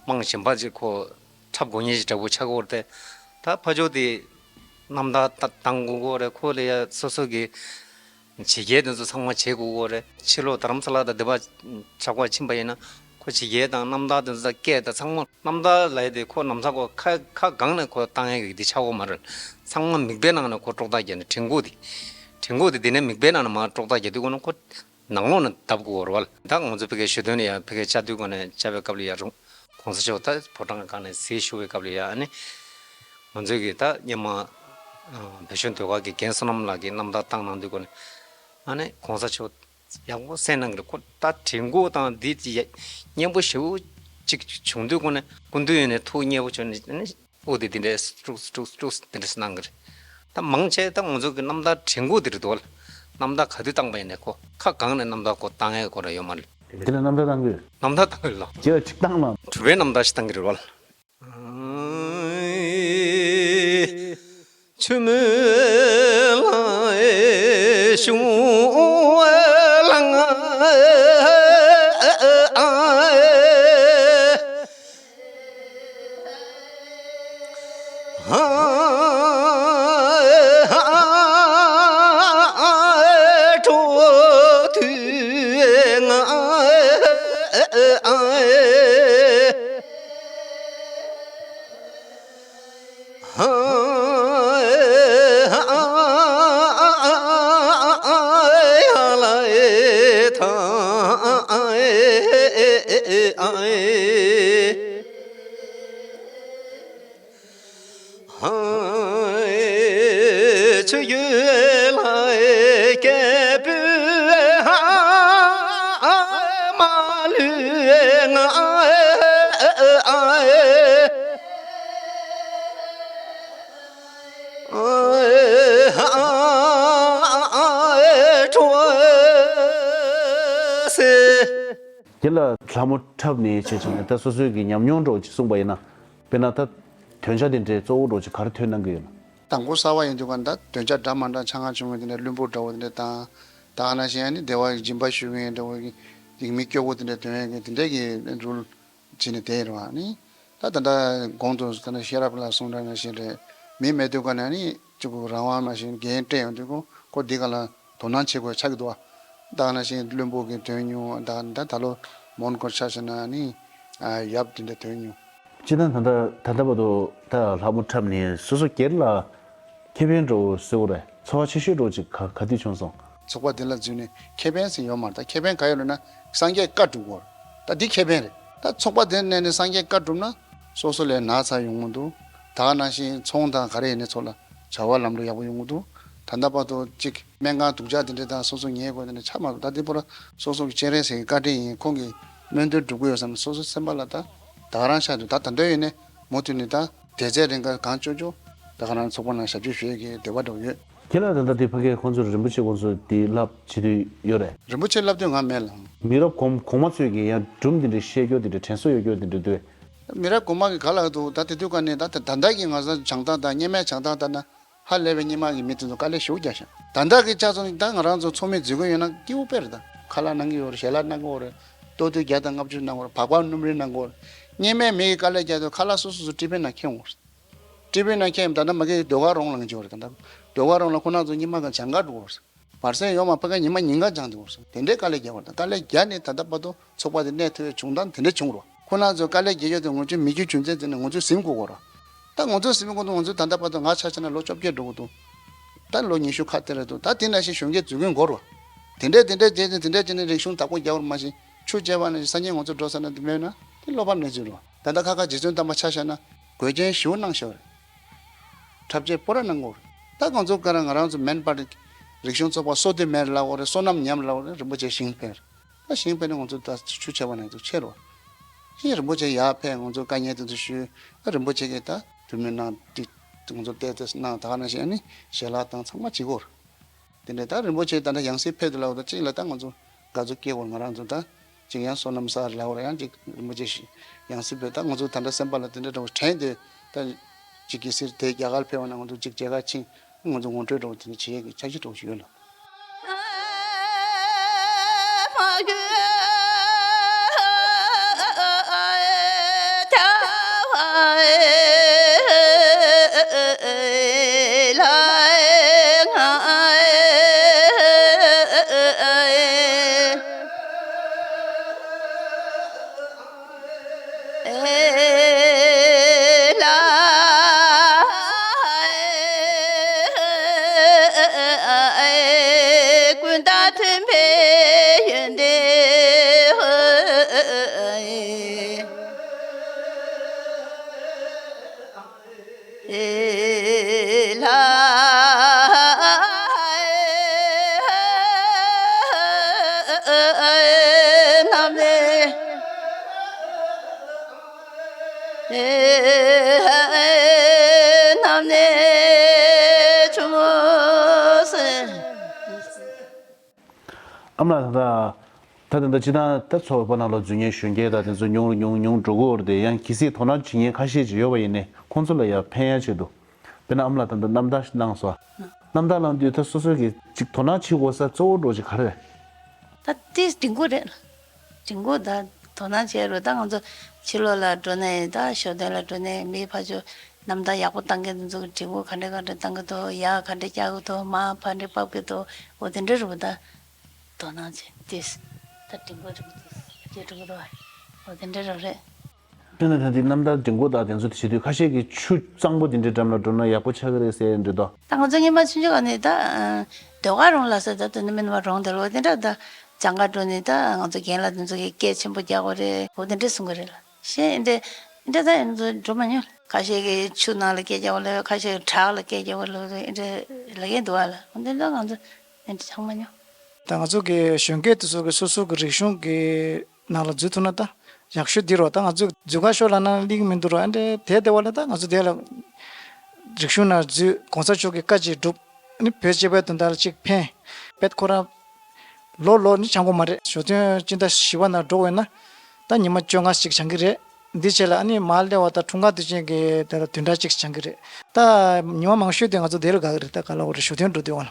དམངས་གཞན་པ་ཅིག་ཁོ་འཁྲབ་དགོས་མཁན་ཞིག་འདྲ་བོ་ཆགས་ཀྱི་ཡོད་རེད་དེ། ད་ཕར་ཕྱོགས་དེ་རྣམ་ཐར་ད་བཏང་དགོས་ཀྱི་ཡོད་རེད། ཁོ་ལ་ཡ་སོ་སོ་གི་བྱེད་རྒྱལ་དེ་ཚོ་ཚང་མ་བྱེད་དགོས་ཀྱི་ཡོད་རེད། ཕྱི་ལོགས་རྡ་རམ་ས་ལ་དང་འདི་པ་ཆགས་པ་ཕྱིན་པ་ཡིན་ན་ཁོ་བྱེད་རྒྱལ་དང་རྣམ་ཐར་དེ་ཚོ་དང་སྐད་དང་ཚང་མ་རྣམ་ཐར་ལབ་ཡས་དེ་ཁོ་ནམ་ས་ཁོ་ཁ་ཁ་སྒང་ནས་ཁོ་བཏང་ཡས་ཀྱི་དེ་ཆགས་ཀྱི་མ་རེད། ཚང་མ་མིག་དཔེ་ནང་ནས་ཁོ་དཀྲོག་ཐག་རྒྱག་ནས་བྲིས་འགོ་དེ། བྲིས་འགོ་དེ་དེ་ནས་མིག་དཔེ་ནང་ནས་མར་དཀྲོག་ཐག་རྒྱག་དུས་གོ་ན་ཁོ་ནང་ལོགས་ནས་བརྡབ་དགོས་རེད་བ། ད་ང་ཚོ་ཕ་གིའི་ཞུ་དོན་ལ་ཡང་ཕ་གིའི་བཅའ་སྡོད་སྒང་ནས་བཅའ་བའི་སྐབས་ལ་ཡང་རུང་གོང་ས་མཆོག་ད་ཕོ་བྲང་སྒང་ནས་གཟིགས་ཞུ་བའི་སྐབས་ལ་ཡང་ཨ་ནི་ང་ཚོའི་གི་ད་སྔོན་མ་བོད་གཞུང་ཟློས་གར་གྱི་རྒན་བསོད་ནམས་ལགས་ཀྱིས་རྣམ་ཐར་བཏང་གནང་དུས་གོ་ནས་ཨ་ནི་གོང་ས་མཆོག་ཡག་པོ་གསན་གནང་གི་རེད། ཁོ་ད་དྲན་གོ་དང་འདི་སྙན་པོ་ཞེ་པོ་ཅིག་བྱུང་དུས་གོ་ནས་སྐུ་མདུན་ཡོད་ནས་ཐུགས་མཉེས་པོ་བྱུང་ནས་ཨ་ནི། འོ་དེ་དེ་འདྲས་སྤྲུགས་སྤྲུགས་སྤྲུགས་དེ་འདྲས་གནང་གི་རེད། ད་མང་ཆེ་ད་ང་ཚོ་གི་རྣམ་ཐར་དྲན་གོ་དེ་རེད་འདུག་བ། རྣམ་ཐར་ག་དུས་བཏང་པ་ཡིན་ནའི་ཁོ་ཁ་གང་ནས་རྣམ་ཐར་ཁོ་བཏང་ཡས་ཁོ་ར་ཡོད་མ་རེད། དེ་ལ་རྣམ་ཐར་བཏང་གི་ཡོད། རྣམ་ཐར་བཏང་གི་རེད་ལགས། ཁྱེད་ལ་ཅིག་བཏང་ལ། གྲུབ་པའི་རྣམ་ཐར་ཞིག་བཏང་གི་རེད་བ། ཆུ་མོ་ལ་ཤུ་ལང་། དེ་ལ་ལྷ་མོ་འཁྲབ་ནས་བྱས་བྱས་ནས་ད་སོ་སོའི་གི་ཉམས་མྱོང་འདྲ་བོ་ཅིག་གསུངས་པ་ཡིན་ན། དཔེར་ན་ད་དོན་བྱ་དེ་འདྲའི་གཙོ་བོ་འདྲ་བོ་ཅིག་ག་རེ་ཐོན་གནང་གི་ཡོད་ན། དང་པོ་གསར་པ་ཡིན་དུས་ག་ད་དོན་བྱ་འདྲ་མ་འདྲ་ཆ་ཚང་བྱུང་བའི་དེ་འདྲ་བླུན་པོ་འདྲ་བོ་དེ་འདྲ་དང་། ད་ག་ནང་བཞིན་ཨ་ནི་སྡེ་བ་ཡི་སྦྱིན་པ་ཞུ་མཁན་འདྲ་བོ་གི་ཡིག་མི་སྐྱོ་བོ་དེ་འདྲ་ཐོན་ཡས་ཀྱི་དེ་འདྲ་གི་རུལ་བྱས་ནས་བསྡད་ཡོད་རེད་བ། ཨ་ནི་ད་ད་ལྟ་གོང་དུ་ད་ནི་ཤེས་རབ་ལགས་གསུངས་པ་ནང་བཞིན་རེད། མི་མེད་དུས་ག་ནས་ཨ་ནི་གཅིག་པུ་རང་དབང་མ་བྱས་རྒན་སྤྲད་ཡོང་དུས་ཁོ་ཁོ་འདི་ག་ལ་དོ་སྣང་བྱེད་དགོས་ཆགས་ཀྱི་འདུག་བ། ད་ག་ནང་བཞིན་བླུན་པོ་གི་དོན་ཉུང་ད་ད་ད་ལོ་མོན་གྷོ་ཆ་བཞག་ན་ཨ་ནི་ཡབ་དེ་འདྲ་དོན་ཉུང་། སྤྱིར་བཏང་ད་ལྟ་ད་ལྟ་བར་དུ་ད་ལྷ་མོ་འཁྲབ་ནས་སོ་སོ་སྒེར་ལ་ཁེ་ཕན་འདྲ་བོ་གསོལ་བ་རེད། ཚོར་བ་ཆེ་ཤོས་འདྲ་བོ་ཅིག་ག་ག་དུས་བྱུང་སོང་། ཚོགས་པ་འདི་ལ་འཛུལ་ནས་ཁེ་ཕན་ཟེར་ཡོད་མ་རེད། ད་ཁེ་ཕན་ག་ཡོད་ལབ་ན་སངས་རྒྱས་བཀའ་སྒྲུབ་དགོས་རེད། ད་འདི་ཁེ་ཕན་རེད། ད་ཚོགས་པ་འདིར་གནས་ནས་སངས་རྒྱས་བཀའ་སྒྲུབ་ན་སོ་སོ་ལ་ན་ཚ་ཡོང་མི་འདུག་ད་ག་ནང་བཞིན་ཚོང་དང་ག་རེ་ཡིན་ནའི་ཚོ་ལ་ བྱ་བ་ལམ་འགྲོ་ཡག་པོ་ཡོང་གི་འདུག་ད་ལྟ་བར་དུ་གཅིག་སྨན་ཁང་སྡུག་ཅག་དེ་འདྲ་དང་སོ་སོ་ཉལ་དགོས་དེ་འདྲ་ཆགས་མ་འདུག་ད་དེ་པོ་ར་སོ་སོ་གི་སྤྱན་རས་གཟིགས་ཀྱི་བཀའ་དྲིན་ཡིན། ཁོང་གི་སྨོན་འདུན་སྒྲུབ་ཀྱི་ཡོད་བསམ་ནས་སོ་སོ་སེམས་པ་ལ་ད་ད་ག་རང་ཤར་འདུག་ད་ད་འདོད་ཡོད་ནས་མུ་མཐུད་ནས་ད་དེ་ཚེ་རིང་ག་གང་ལྕོགས་ལྕོགས་ད་ག་རང་ཚོགས་པ་ནང་ཞབས་ཕྱི་ཞུ་ཡས་ཀྱི་འདོད་པ་འདྲ་བོ་ཡོད། ཁྱེད་ལ་ད་ལྟ་དེ་ཕ་གིར་ཁོང་ཚོར་རིན་པོ་ཆེ་ཁོང་ཚོ་དེ་བསླབ་བྱེད་དུས་ཡོད་རེད། རིན་པོ་ཆེ་བསླབ་དུས་ང་མེད་ལ། མི་རབས་གོང་གོང་མ་ཚོས་ཀྱིས་ཡང་སྒྲུང་འདི་འདྲའི་བཤད་རྒྱུ་འདི་འདྲའི་དྲན་གསོ་ཡོད་རྒྱུ་འདི་འདྲའི་འདུག་མི་རབས་གོང་མ་གི་ག་ལ་འདུག་ད་དེ་དུས་ཀ་ནས་ད་ད་ད་ལྟ་གི་ང་ཚོ་བྱང་ཐང་དང་སྔོན་མའི་བྱང་ཐང་ལྟར་ན་ཧ་ལས་པའི་སྔོན་མ་གི་མི་དེ་ཚོ་དཀའ་ལས་ཞེ་པོ་རྒྱག་ཤག་ད་ལྟ་གི་ཆ་ཚང་ད་ང་རང་ཚོ་ཚོགས་མི་འཛུལ་གི་ཡོད་ན་སྐྱིད་པོ་དཔེ་རེད། ད་ཁ་ལག་གནང་གི་ཡོད་རེད། ཞལ་ལག་གནང་གི་ཡོད་རེད། ལྟོ་ཐུན་བརྒྱ་དང་ལྔ་བཅུ་གནང་གི་ཡོད་རེད། སྦག་སྦག་སྣུམ་རིལ་གནང་གི་ཡོད་རེད། སྔོན་མའི་མི་གི་དཀའ་ལས་རྒྱག་དུས་ཁ་ལག་སོ་སོ་སོ་ཊི་ཕིན་ནང་འཁྱེར་འོང་རེད། ཊི་ཕིན་ནང་འཁྱེར་ཡིན་ད་ལྟ་མ་གི་ཟློས་གར་རོང་ལངས་ཀྱི་ཡོད་རེད། ད་ལྟ་ཟློས་གར་རོང་ལ་ཁོ་རང་ཚོ་སྔོན་མ་གི་སྦྱང་ག་འགྲོ་གི་ཡོད་རེད། བར་སེང་ཡོང་མ་ཕ་གི་ཉི་མ་ཉིན་གང་སྦྱང་དུ་བར་སོང་། དེ་འདྲའི་དཀའ་ལས་རྒྱག་པ་དང་དཀའ་ལས་རྒྱག་ནས་ད་ལྟ་བར་དུ་ཚོགས་པ་དེ་གནས་ཐུབ་པའི་བྱུང་སྟངས་དེ་འདྲ་བྱུང་རོགས། ཁོ་རང་ཚོས་དཀའ་ལས་རྒྱག་རྒྱུ་དེ་ང་ཚོའི་མི་རྒྱུ་རྒྱུ་མཚན་དེ་ནི་ང་ཚོས་ཟིན་དགོས་གོ་རོགས། ད་ང་ཚོས་ཟིན་མི་དགོས་དུས་ང་ཚོས་ད་ལྟ་བར་དུ་ང་ཆ་བཞག་ན་ལོ་བཅོ་བརྒྱད་འགྲོ་གི་འདུག་ད་ལོ་ཉི་ཤུ་ཁ་གཏད་རེད་འདུག་ད་དེ་ནང་བཞིན་གཞོན་སྐྱེས་འཛུལ་མཁན་དགོས་རོགས། དེ་འདྲས་དེ་འདྲས་བྱས་ཏེ་དེ་འདྲས་བྱས་ནས་རིག་གཞུང་བདག་པོ་རྒྱག་པར་མ་ཤེས། ཆུ་བཅད་པ་ནས་སང་ཉིན་ང་ཚོ་འགྲོ་ས་ན་དེ་མེད་ན་དེ་བློ་ཕམ་གནས་ཚུལ་རོ། ད་ལྟ་ཁ་ཁ་རྗེ་བཙུན་དམ་པ་ཆ་བཞག་ན་དགོས་རྒྱན་ཞེ་པོ་གནང་ཤག་རེད། འཁྲབ་ཆས་པོ་ར་གནང་གོ་རེད། ད་ང་ཚོ་ག་ར་ང་རང་ཚོ་མེན་པར་རིག་གཞུང་ཚོགས་པ་སོ་བདུན་མེར་ལབ་གོ་རེད། བསོད་ནམས་ཉམས་ལབ་གོ་རེད། རིན་པོ་ཆེ་ཞིང་ཕེབས། ད་ཞིང་ཕེབས་ནས་ང་ཚོ་ད་ཆུ་ཆད་པ་ནས་ཚུར་ཁྱེར་རོ། ཧེ་རིན་པོ་ཆེ་ཡར་ཕེབས་ང་ཚོ་བཀའ་ཉན་དེ་ཚོ་ཞུས། ཨ་རིན་པོ་ཆེ་གིས་ད་དུ་མི་གནང་དེ་ང་ཚོ་བལྟས་ཏེ་གནང་ད་ག་ནང་བཞིན་ཨ་ནི་ཞལ་ལག་དང་ཚང་མ་བྱེད་གོ་རེད། དེ་འདྲ་ད་རིན་པོ་ཆེ་ད་ལྟ་ཡང་སྲིད་ཕེབས་འདུག་ལབ་ད་གཅིག་ལ་ད་ང་ཚོ་དགའ་ཚོར་སྐྱེ་བར་ང་རང་ཚོ་ད་གཅིག་ཡང་བསོད་ནམས་གསར་ལབ་ར་ཡང་གཅིག་རིན་པོ་ཆེ་ཞིག་ཡང་སྲིད་ཕེབས་ད་ང་ཚོ་ད་ལྟ་སེམས་པ་ལ་དེ་འདྲ་འདྲ་བོ་དྲན་དེ་ད་གཅིག་གི་སྲིད་དེ་རྒྱ་གར་ཕེབས་པ་ན་ང་ཚོ་གཅིག་མཇལ་ཁ་ཕྱིན་ང་ཚོ་ངོ་སྤྲོད་འདྲ་བོ་དེ་འདྲ་བྱེད་ཡས་ཀྱི་འཆར་གཞི་འདྲ་བོ་ཞིག་ཡོད་ལ། ཀུན་བརྟགས་མཐུན་པའི་ཡོན་ཏན། ཨ་མ་ལགས། ད་ད་ད་ལྟ་སྤྱིར་བཏང་ད་ཚོགས་པ་ནང་ལ་འཛུལ་མཁན་གཞོན་སྐྱེས་དང་དེ་ཚོ་ཉུང་རུ་ཉུང་ཉུང་འགྲོ་གི་ཡོད་རེད་དེ། ཡང་གལ་སྲིད་དོ་སྣང་བྱེད་མཁན་ཁ་ཤས་ཅིག་ཡོད་པ་ཡིན་ནའི་ཁོང་ཚོ་ལ་ཡང་ཕན་ཡག་ཆེད་དུ། དཔེར་ན་ཨ་མ་ལགས་ད་ལྟ་རྣམ་ཐར་གནང་སོང་། རྣམ་ཐར་གནང་དུས་ད་སོ་སོ་གིས་ཅིག་དོ་སྣང་བྱེད་དགོས་ས་གཙོ་བོ་འདྲ་ཅིག་ག་རེ་རེད། ད་དེ་སྒྲིག་འགོ་རེད། སྒྲིག་འགོ་ད་དོ་སྣང་བྱས་རུ་ད་ང་ཚོ་ཕྱི་ལོགས་ལ་འགྲོ་ནས་ད་ཞོ་སྟོན་ལ་འགྲོ་ནས་མི་ཕར་ཚུར་རྣམ་ཐར་ཡག་པོ་བཏང་མཁན་དེ་ཚོ་གི་སྒྲིག་འགོ་ག་འདྲ་ག་འདྲ་བཏང་གི་འདུག་ཡར་ག་འདྲ་བཀྱག་གི་འདུག་མར་ཕར་འདྲ་ཕབ་གི་འདུག་འོ་དེ་འདྲ་རུ་ད་དོ་སྣང་བྱས་དེ་ད་སྒྲིག་འགོ་རིང་པོ་དེ་བྱས་འགྲོ་གི་འདུག་འོ་དེ་འདྲ་རུ་རེད། དེ་ནས་ད་འདི་རྣམ་ཐར་སྒྲིག་འགོ་དང་དེ་ཚོ་དེ་བྱེད་དུས་ཁ་ཤས་ཀྱིས་ཆུ་གཙང་པོ་དེ་འདྲའི་འགྲམ་ལ་འགྲོ་ན་ཡག་པོ་ཆགས་ཀྱི་རེད་ཟེར་འདྲི་དོ། ད་ང་ཚོ་སྔོན་མ་ཆུང་ཆུང་ག་ནས་ད་ཟློས་གར་རོང་ལ་ཟེར་ད་དེ་ནི་མིན་པ་རོང་དེ་ལོ་དེ་འདྲ་ད་སྦྱང་ག་འགྲོ་ནས་ད་ང་ཚོ་རྒན་ལགས་དེ་ཚོ་གིས་སྐད་ཆེན་པོ་རྒྱག་གི་རེད་འོ་དེ་འདྲ་གསུང་གི་རེད་ལ་ཤེས་ཨེ་འདྲ་ཨེ་འདྲ་ད་ཨེ་ཚོ་འགྲོ་མ་མྱོང་། ཁ་ཤས་ཀྱིས་ཆུ་ནང་ལ་སྐད་རྒྱག་གི་ལ་ཁ་ཤས་ཀྱིས་བྲག་ལ་སྐད་རྒྱག་གི་ལ་ཨེ་འདྲ་ལ་སྐད་འདུག་ཨ་ལ་འོ་དེ་འདྲ་ང་ཚོ་ཨེ་འདྲ་ཆགས་མ་མྱོང་། ད་ང་ཚོ་གི་གཞོན་སྐྱེས་དེ་ཚོ་གི་སོ་སོ་གི་རིག་གཞུང་གི་ནང་ལ་འཛུལ་ཐུབ་ན་ད་ཡག་ཤོས་འདི་རོ། ད་ང་ཚོས་འཛུལ་ཁ་ཤོར་ལབ་ན་སླེབས་ཀྱི་མི་འདུག་རོ། ཨ་འདྲེ་དེ་དེ་བ་ལ་ད་ང་ཚོ་དེ་ལ་རིག་གཞུང་ནང་འཛུལ་གོང་ས་མཆོག་གི་བཀའ་ཅིག་སྒྲུབ། ཨ་ནི་བོད་སྤྱི་པའི་དོན་དག་ལ་ཅིག་ཕན། དཔེ་ཁོ་རང་ལོ་ལོ་ནི་སྦྱང་དགོས་མ་རེད། ཞོ་སྟོན་སྤྱི་ཟླ་བཞི་པ་ནང་འགྲོ་དགོས་ན་ད་ཉི་མ་བཅོ་ལྔ་ཞིག་སྦྱང་གི་རེད། འདི་བྱས་ལ་ཨ་ནི་མར་སླེབས་པ་ད་འཁྲུངས་སྐར་དུས་ཆེན་གྱི་དེ་ལ་བདུན་ཕྲག་གཅིག་སྦྱང་གི་རེད། ད་ཉི་མ་མང་ཤོས་དེ་ང་ཚོ་དེ་ལ་དགའ་གི་རེད། ད་ག་ལ་འོ་རེད་ཞོ་སྟོན་འགྲོ་དུས་འོང་ལ།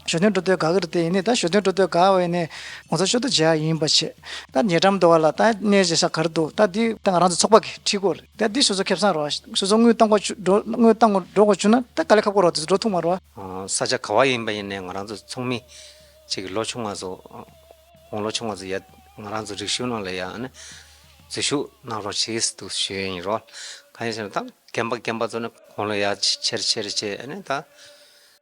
ཞོ་སྟོན་འགྲོ་དུས་དགའ་གི་རེད་དེ་ཡིན་ནའི་ད་ཞོ་སྟོན་འགྲོ་དུས་དགའ་བ་ཡིན་ནའི་གོང་ས་མཆོག་ཏུ་མཇལ་ཡ་ཡིན་པ་བྱས། ད་ཉེ་འགྲམ་དུ་བ་ལ་ད་གནས་མཇལ་ས་ག་རེ་འདུག་ད་འདི་ད་ང་རང་ཚོ་ཚོགས་པ་གིས་ཁྲིད་དགོས་རེད། ད་འདི་སོ་སོ་ཁེ་བཟང་རོ། སོ་སོ་དངུལ་བཏང་དགོས་བཅུ་འགྲོ་དངུལ་བཏང་དགོས་འགྲོ་དགོས་བཅུག་ན་ད་དཀའ་ལས་ཁག་པོ་རོ། དེ་ཚོ་འགྲོ་ཐུབ་མ་རོ། ས་ཆ་ག་བ་ཡིན་པ་ཡིན་ནའི་ང་རང་ཚོ་ཚོགས་མི་གཅིག་གི་ལོ་ཆུང་བ་ཚོ་དགུང་ལོ་ཆུང་བ་ཚོ་ཡ་ང་རང་ཚོ་རིག་གཞུང་ནང་ལ་ཡ་ཨ་ནི་འཛུལ་ཞུགས་གནང་རོགས་བྱེད་འདུག་ཞུ་ཡ་ཡིན་རོ། གང་ཡིན་ཟེར་ན་ད་རྒན་པ་རྒན་པ་ཚོ་ནི་དགུང་ལོ་ཡ་ཆེར་ཆེར་ཆེ་ཨ་ནི་ད་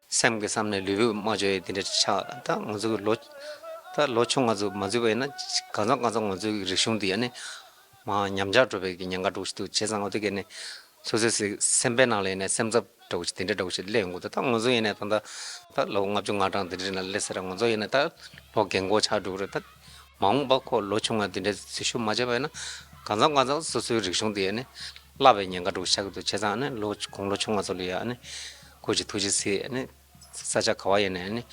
སེམས་ཀྱི་བསམ་ནས་ལུས་པོས་མ་འཇོ་ཡ་དེ་འདྲ་ཆགས། ད་ང་ཚོ་གི་ལོ་ད་ལོ་ཆུང་ང་ཚོ་མ་འཛུལ་བ་ཡིན་ན་གང་ཚང་གང་ཚང་ང་ཚོ་གི་རིག་གཞུང་འདི་ཨ་ནི་མ་ཉམས་ཆག་འགྲོ་བའི་གི་ཉེན་ཁ་འདུག་ཞིག་འདུག་བྱས་ཙང་ང་ཚོ་གི་ནི། སོ་སོའི་སེམས་པའི་ནང་ལ་ཡིན་ནའི་སེམས་འཚབ་འདྲ་བོ་ཞིག་དེ་འདྲ་འདྲ་བོ་ཞིག་སླེབས་ཡོང་གི་འདུག་ད་ང་ཚོ་ཡིན་ནའི་ད་ལྟ་ད་ལོ་ལྔ་བཅུ་ང་གྲངས་དེ་འདྲའི་ནང་སླེབས་ཟེར་ར། ང་ཚོ་ཡིན་ནའི་ད་ལོ་རྒན་གོག་ཆགས་འགྲོ་གི་རེད། ད་མ་འོངས་པ་ཁོ་ལོ་ཆུང་བ་དེ་འདྲའི་འཛུལ་ཞུགས་མ་བྱས་པ་ཡིན་ན། གང་འཚམ་གང་འཚམ་སོ་སོའི་རིག་གཞུང་དེ་ཡིན་ནའི་བརླག་པའི་ཉེན་ཁ་འདྲ་བོ་ཆགས་ཀྱི་འདུག་བྱས་ཙང་ནི་ལོ་དགུང་ལོ་ཆུང་བ་ཚོ་ལ་ཡ་ནི་སྐུ་མཁྱེན་ཐུགས་རྗེ་གཟིགས་ནི། ས་ཆ་ག་བ་ཡིན་ནའི་ནི་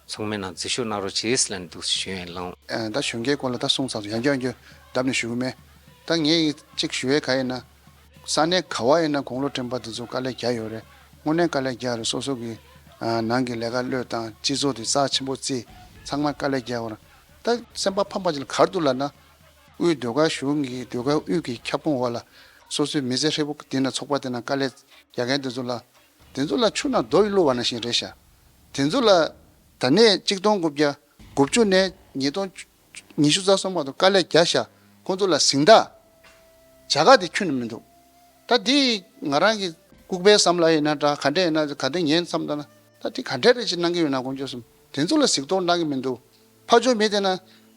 ཚོགས་མིའི་ནང་འཛུལ་ཞུགས་གནང་རོགས་གྱིས་ལབ་ནས་འདུག་ཞུ་ཡས་ལངས། ཨ། ད་གཞོན་སྐྱེས་སྐོར་ལ་ད་གསུངས་ཚར་སོང་། ཡང་བསྐྱར་ཡང་བསྐྱར་བརྡབ་ནས་ཞུ་གི་མེད། ད་ངས་གཅིག་ཞུ་ཡས་ག་ཡིན་ན། ས་གནས་ག་བ་ཡིན་ན་དགུང་ལོ་ཕྲན་བུ་དེ་ཚོ་དཀའ་ལས་རྒྱག་ཡོད་རེད། དངོས་གནས་དཀའ་ལས་རྒྱག་རེད། སོ་སོ་གི་ཨ་ནང་གི་ལས་ཀ་བློས་བཏང་། སྤྱི་ཚོགས་དེ་རྩ་ཆེན་པོ་བརྩི། ཚང་མ་དཀའ་ལས་རྒྱག་ཡོད་རེད། ད་སེམས་པ་ཕམ་པ་ཅིག་ལ་ག་རེ་འདུག་ལབ་ན། དབུས་ཟློས་གར་གཞུང་གི་ཟློས་གར་དབུས་ཀྱི་ཁྱབ་ཁོངས་འོག་ལ་སོ་སོའི་མི་ཚེ་ཧྲིལ་པོ་དེ་ན་ཚོགས་པ་དེ་ན་དཀའ་ལས་རྒྱག་མཁན་དེ་ཚོ་ལ། དེ་ཚོ་ལ་ཆུ་ནང་རྡོ་ཡིས་བླུགས་པ་ནང་བཞིན་རེད་ཤག་དེ་ཚོ་ལ་ད་ནས་གཅིག་སྟོང་དགུ་བརྒྱ་དགུ་བཅུ་ནས་ཉིས་སྟོང་ཉི་ཤུ་རྩ་གསུམ་བར་དུ་དཀའ་ལས་རྒྱག་ཤག་ཁོང་ཚོ་ལ་གཟེངས་རྟགས་བྱ་དགའ་དེ་ཁྱོན་ནས་མི་འདུག་ད་འདི་ང་རང་གི་ལྐུགས་པའི་བསམ་བློ་ཡིན་ན་འདྲ། ག་འདྲ་ཡིན་ན་ག་འདྲ་ཉན་བསམ་ད་ན། ད་འདི་ག་འདྲ་རེ་ཅིག་གནང་གི་ཡོད་ན། དཀོན་མཆོག་གསུམ། དེ་ཚོ་ལ་གཟིགས་རྟོག་གནང་གི་མི་འདུག་ཕར་ཕྱོགས་མི་དེ་ན་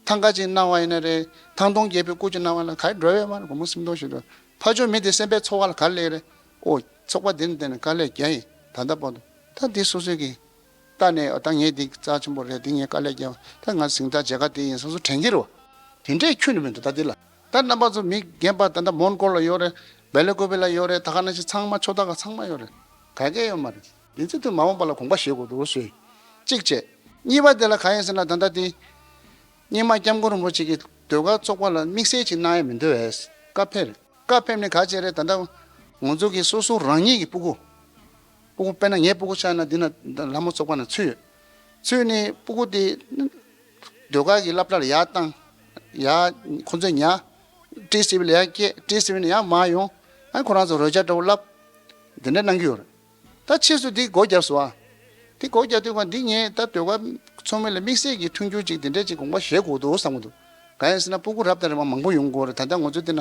ཐང་ག་ཅིག་གནང་བ་ཡིན་ན་རེད། ཐང་སྟོང་རྒྱལ་པོའི་སྐུ་ཅིག་གནང་བ་ལ་ག་རེ་འགྲོ་ཡོད་མ་རེད། སྒོར་མོ་སུམ་སྟོང་བཞི་སྟོང་། ཕར་ཕྱོགས་མི་དེ་སེམས་པའི་ཚོར་བ་ལ་ག་རེ་སླེབས་རེད། ཨོ། ཚོགས་པ་འདི་ནས་དེ་ནས་དཀའ་ལས་རྒྱག་ཡིན། ད་ལྟ་བར་དུ་ད་འདི་སོ་སོའི་གི་ལྟ་ནས། ཨོ། ད་ངས་འདི་རྩ་ཆེན་པོ་རེད། འདི་ངས་དཀའ་ལས་རྒྱག་ད་ང་གཟེངས་རྟགས་མཇལ་ཁ་དེ་ཡིན་བསམ་སོ་དྲན་གྱི་རེད་བ། དེ་འདྲས་ཁྱོན་ནས་མི་འདུག་ད་འདི་ལ་ད་རྣམ་པ་ཚོ་མི་རྒན་པ་ད་ལྟ་མོན་གྷོ་ལ་ཡོད་རེད། སྦེལ་ཀོབ་ལ་ཡོད་རེད། ད་ག་ནང་བཞིན་ཚང་མ་ཕྱོགས་མཐའ་ཁག་ཚང་མ་ཡོད་རེད། ག་གེ་ཡོད་མ་རེད། འདི་ཚོ་དུས་མ་འོངས་པ་ལ་དགོངས་པ་བཞེས་དགོས་འདུག་ཟེར། གཅིག་བྱས། གཉིས་པ་དེ་ལ་ག་ཡིན་ཟེར་ན། ད་ལྟ་དེ་སྙེ་མ་སྐྱབས་མགོན་རིན་པོ་ཆེ་གི་ཟློས་གར་ཚོགས་པ་ལ་དམིགས་བསལ་ཅིག་གནང་ཡ་མི་འདུག་བས། བཀའ་ཕེབས་རེད། བཀའ་ཕེབས་ནས་ག་བྱས་རེད། ད་ལྟ་ང་ཚོ་གི་སོ་སོ་རང་ཉིད་ཀྱི་སྤུ་གུ། སྤུ་གུ་དཔེར་ན་ངའི་སྤུ་གུ་ཆགས་ན་འདི་ན་ལྷ་མོ་ཚོགས་པ་ན་ཚུད་ཡོད། ཚུད་ནས་སྤུ་གུ་དེ་ཟློས་གར་གྱི་སློབ་གྲྭ་ལ་ཡར་བཏང་། ཡར་ཁོ་ཚོས་ཉར། ཊི་སི་ཝི་ལ་ཡར་སྐྱེལ། ཊི་སི་ཝི་ནས་ཡར་མར་ཡོང་། ཨ། ཁོ་རང་ཚོ་རོལ་ཆ་འདྲ་བོ་བསླབ། འདི་འདྲ་གནང་གི་ཡོད་རེད། ད་ཕྱིས་སུ་འདི་སྒོ་བརྒྱབ་སོང་ཨ། འདི་སྒོ་བརྒྱབ་དུས་ཀ་འདི་ངས་ད་ཟློས་གར་ཚོགས་མི་ལ་དམིགས་བསལ་གྱི་མཐུན་འགྱུར་ཅིག་འདི་འདྲ་ཅིག་དགོངས་པ་བཞེས་དགོས་འདུག་བསམ་གྱི་འདུག་གང་ཡིན་ཟེར་ན་སྤུ་གུ་རབ་དང་རིམ་པ་མང་པོ་ཡོང་གི་ཡོད་རེད། ད་ལྟ་ང་ཚོ་འདི་ན་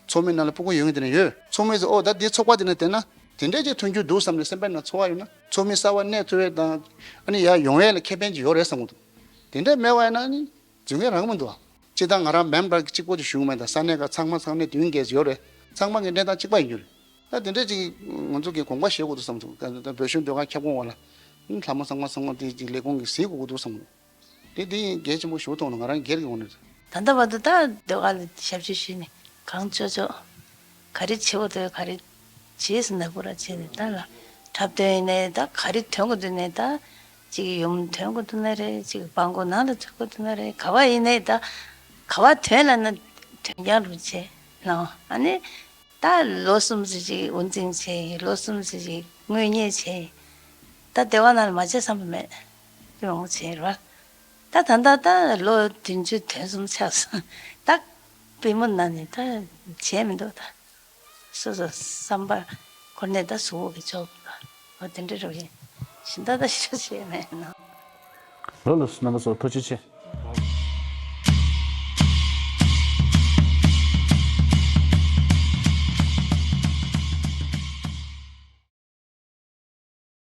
ཚོགས་མི་ནང་ལ་སྤུ་གུ་ཡོད་མཁན་དེ་འདྲ་ཡོད། ཚོགས་མི་ཚོས་ཨོ་ད་འདི་ཚོགས་པ་འདི་ན་བསྡད་ན་དེ་འདྲ་ཅིག་མཐུན་འགྱུར་འདུག་བསམ་ནས་སེམས་པའི་ནང་ཚོར་བ་ཡོད་ན། ཚོགས་མི་གསར་པ་གནས་ཐུབ་ཡས་དང་། ཨ་ནི་ཡར་ཡོང་ཡས་ལ་ཁེ་ཕན་ཅིག་ཡོད་རེད་བསམ་གྱི་འདུག་དེ་འདྲ་མེད་པ་ཡིན་ན་ནི་འཛུལ་མཁན་རག་གི་མི་འདུག་སྤྱིར་བཏང་ང་རང་མེམ་བར་གཅིག་པོ་ཅིག་བཞུགས་མེད། ད་ས་གནས་ཁག་ཚང་མ་ཚང་མ་བདུན་བརྒྱད་ཅིག་ཡོད་རེད། ཚང་མ་གི་གནས་སྟངས་གཅིག་པ་ཡིན་རྒྱུ་རེད། ད་དེ་འདྲ་ཅིག་ང་ཚོ་གི་དགོངས་པ་བཞེས་དགོས་འདུག་བསམ་འདུག་ད་ད་བོད་གཞུང་ཟློས་གར་ཁྱབ་ཁོངས་འོག་ལ་ལྷ་མོ་ཚང་མ་ཚང་མ་དེ་ཅིག་ལས་ཁུངས་ཀྱིས་གཟིགས་དགོས་ཀྱི་འདུག་བསམ་འདུག་དེ་དེ་ཡིན་གལ་ཆེན་པོ་ཞེ་པོ་མཐོང་ནས་ང་རང་སྒེར་གྱི་ངོས་ནས། ད་ལྟ་བར་དུ་ད་ཟློས་གར་ལ་ཞབས་ཕྱི་ཞུས་ནས་གང་ལྕོགས་ལྕོགས། ག་རེ་བྱེད་དགོས་འདུག་ག་རེ་བྱས་ཟིན་ན་པུ་ར་བྱས་ནས་ད་ལ་འཁྲབ་སྟོན་ཡིན་ནའི་ད་ག་རེ་ཐོན་དགོས་འདུག་ནའི་ད་ཅིག་ཡུམ་ཐོན་དགོས་འདུག་ན་རེད། ཅིག་སྦྲ་གུར་ནང་ལ་ཐོན་དགོས་འདུག་ན་རེད། ག་བ་ཡིན་ནའི་ད་ག་བ་ཐོན་ལབ་ན་ཐོན་རྐྱང་རུ་བྱས་ནའོ། ཨ་ནི་ད་ལོ་གསུམ་ཙམ་ཅིག་དབུ་འཛིན་བྱས། ལོ་གསུམ་ཙམ་ཅིག་དངུལ་གཉེར་བྱས། ད་སྡེ་བ་ནང་ལ་མ་བྱས་བསམ་པ་མེད། དེ་མང་པོ་བྱས་རེད་བ། ད་ད་ལྟ་ད་ལོ་བདུན་ཅུ་དོན་གསུམ་ཆགས་སོང་། ད་པུས་མོ་ན་ནས་ད་བྱས་མི་འདུག་ད་སོ་སོ་བསམ་པ་ཁོ་ནས་ད་གཟུགས་པོ་གི་ཅོག་ལ་འོ་དེ་འདྲ་རུ་ཡིན། གཞན་ད་ད་ཞེ་དྲག་བྱས་མེད་ན། ལགས་ལགས་སོ། རྣམ་པ་ཚོ་ཐུགས་རྗེ་ཆེ།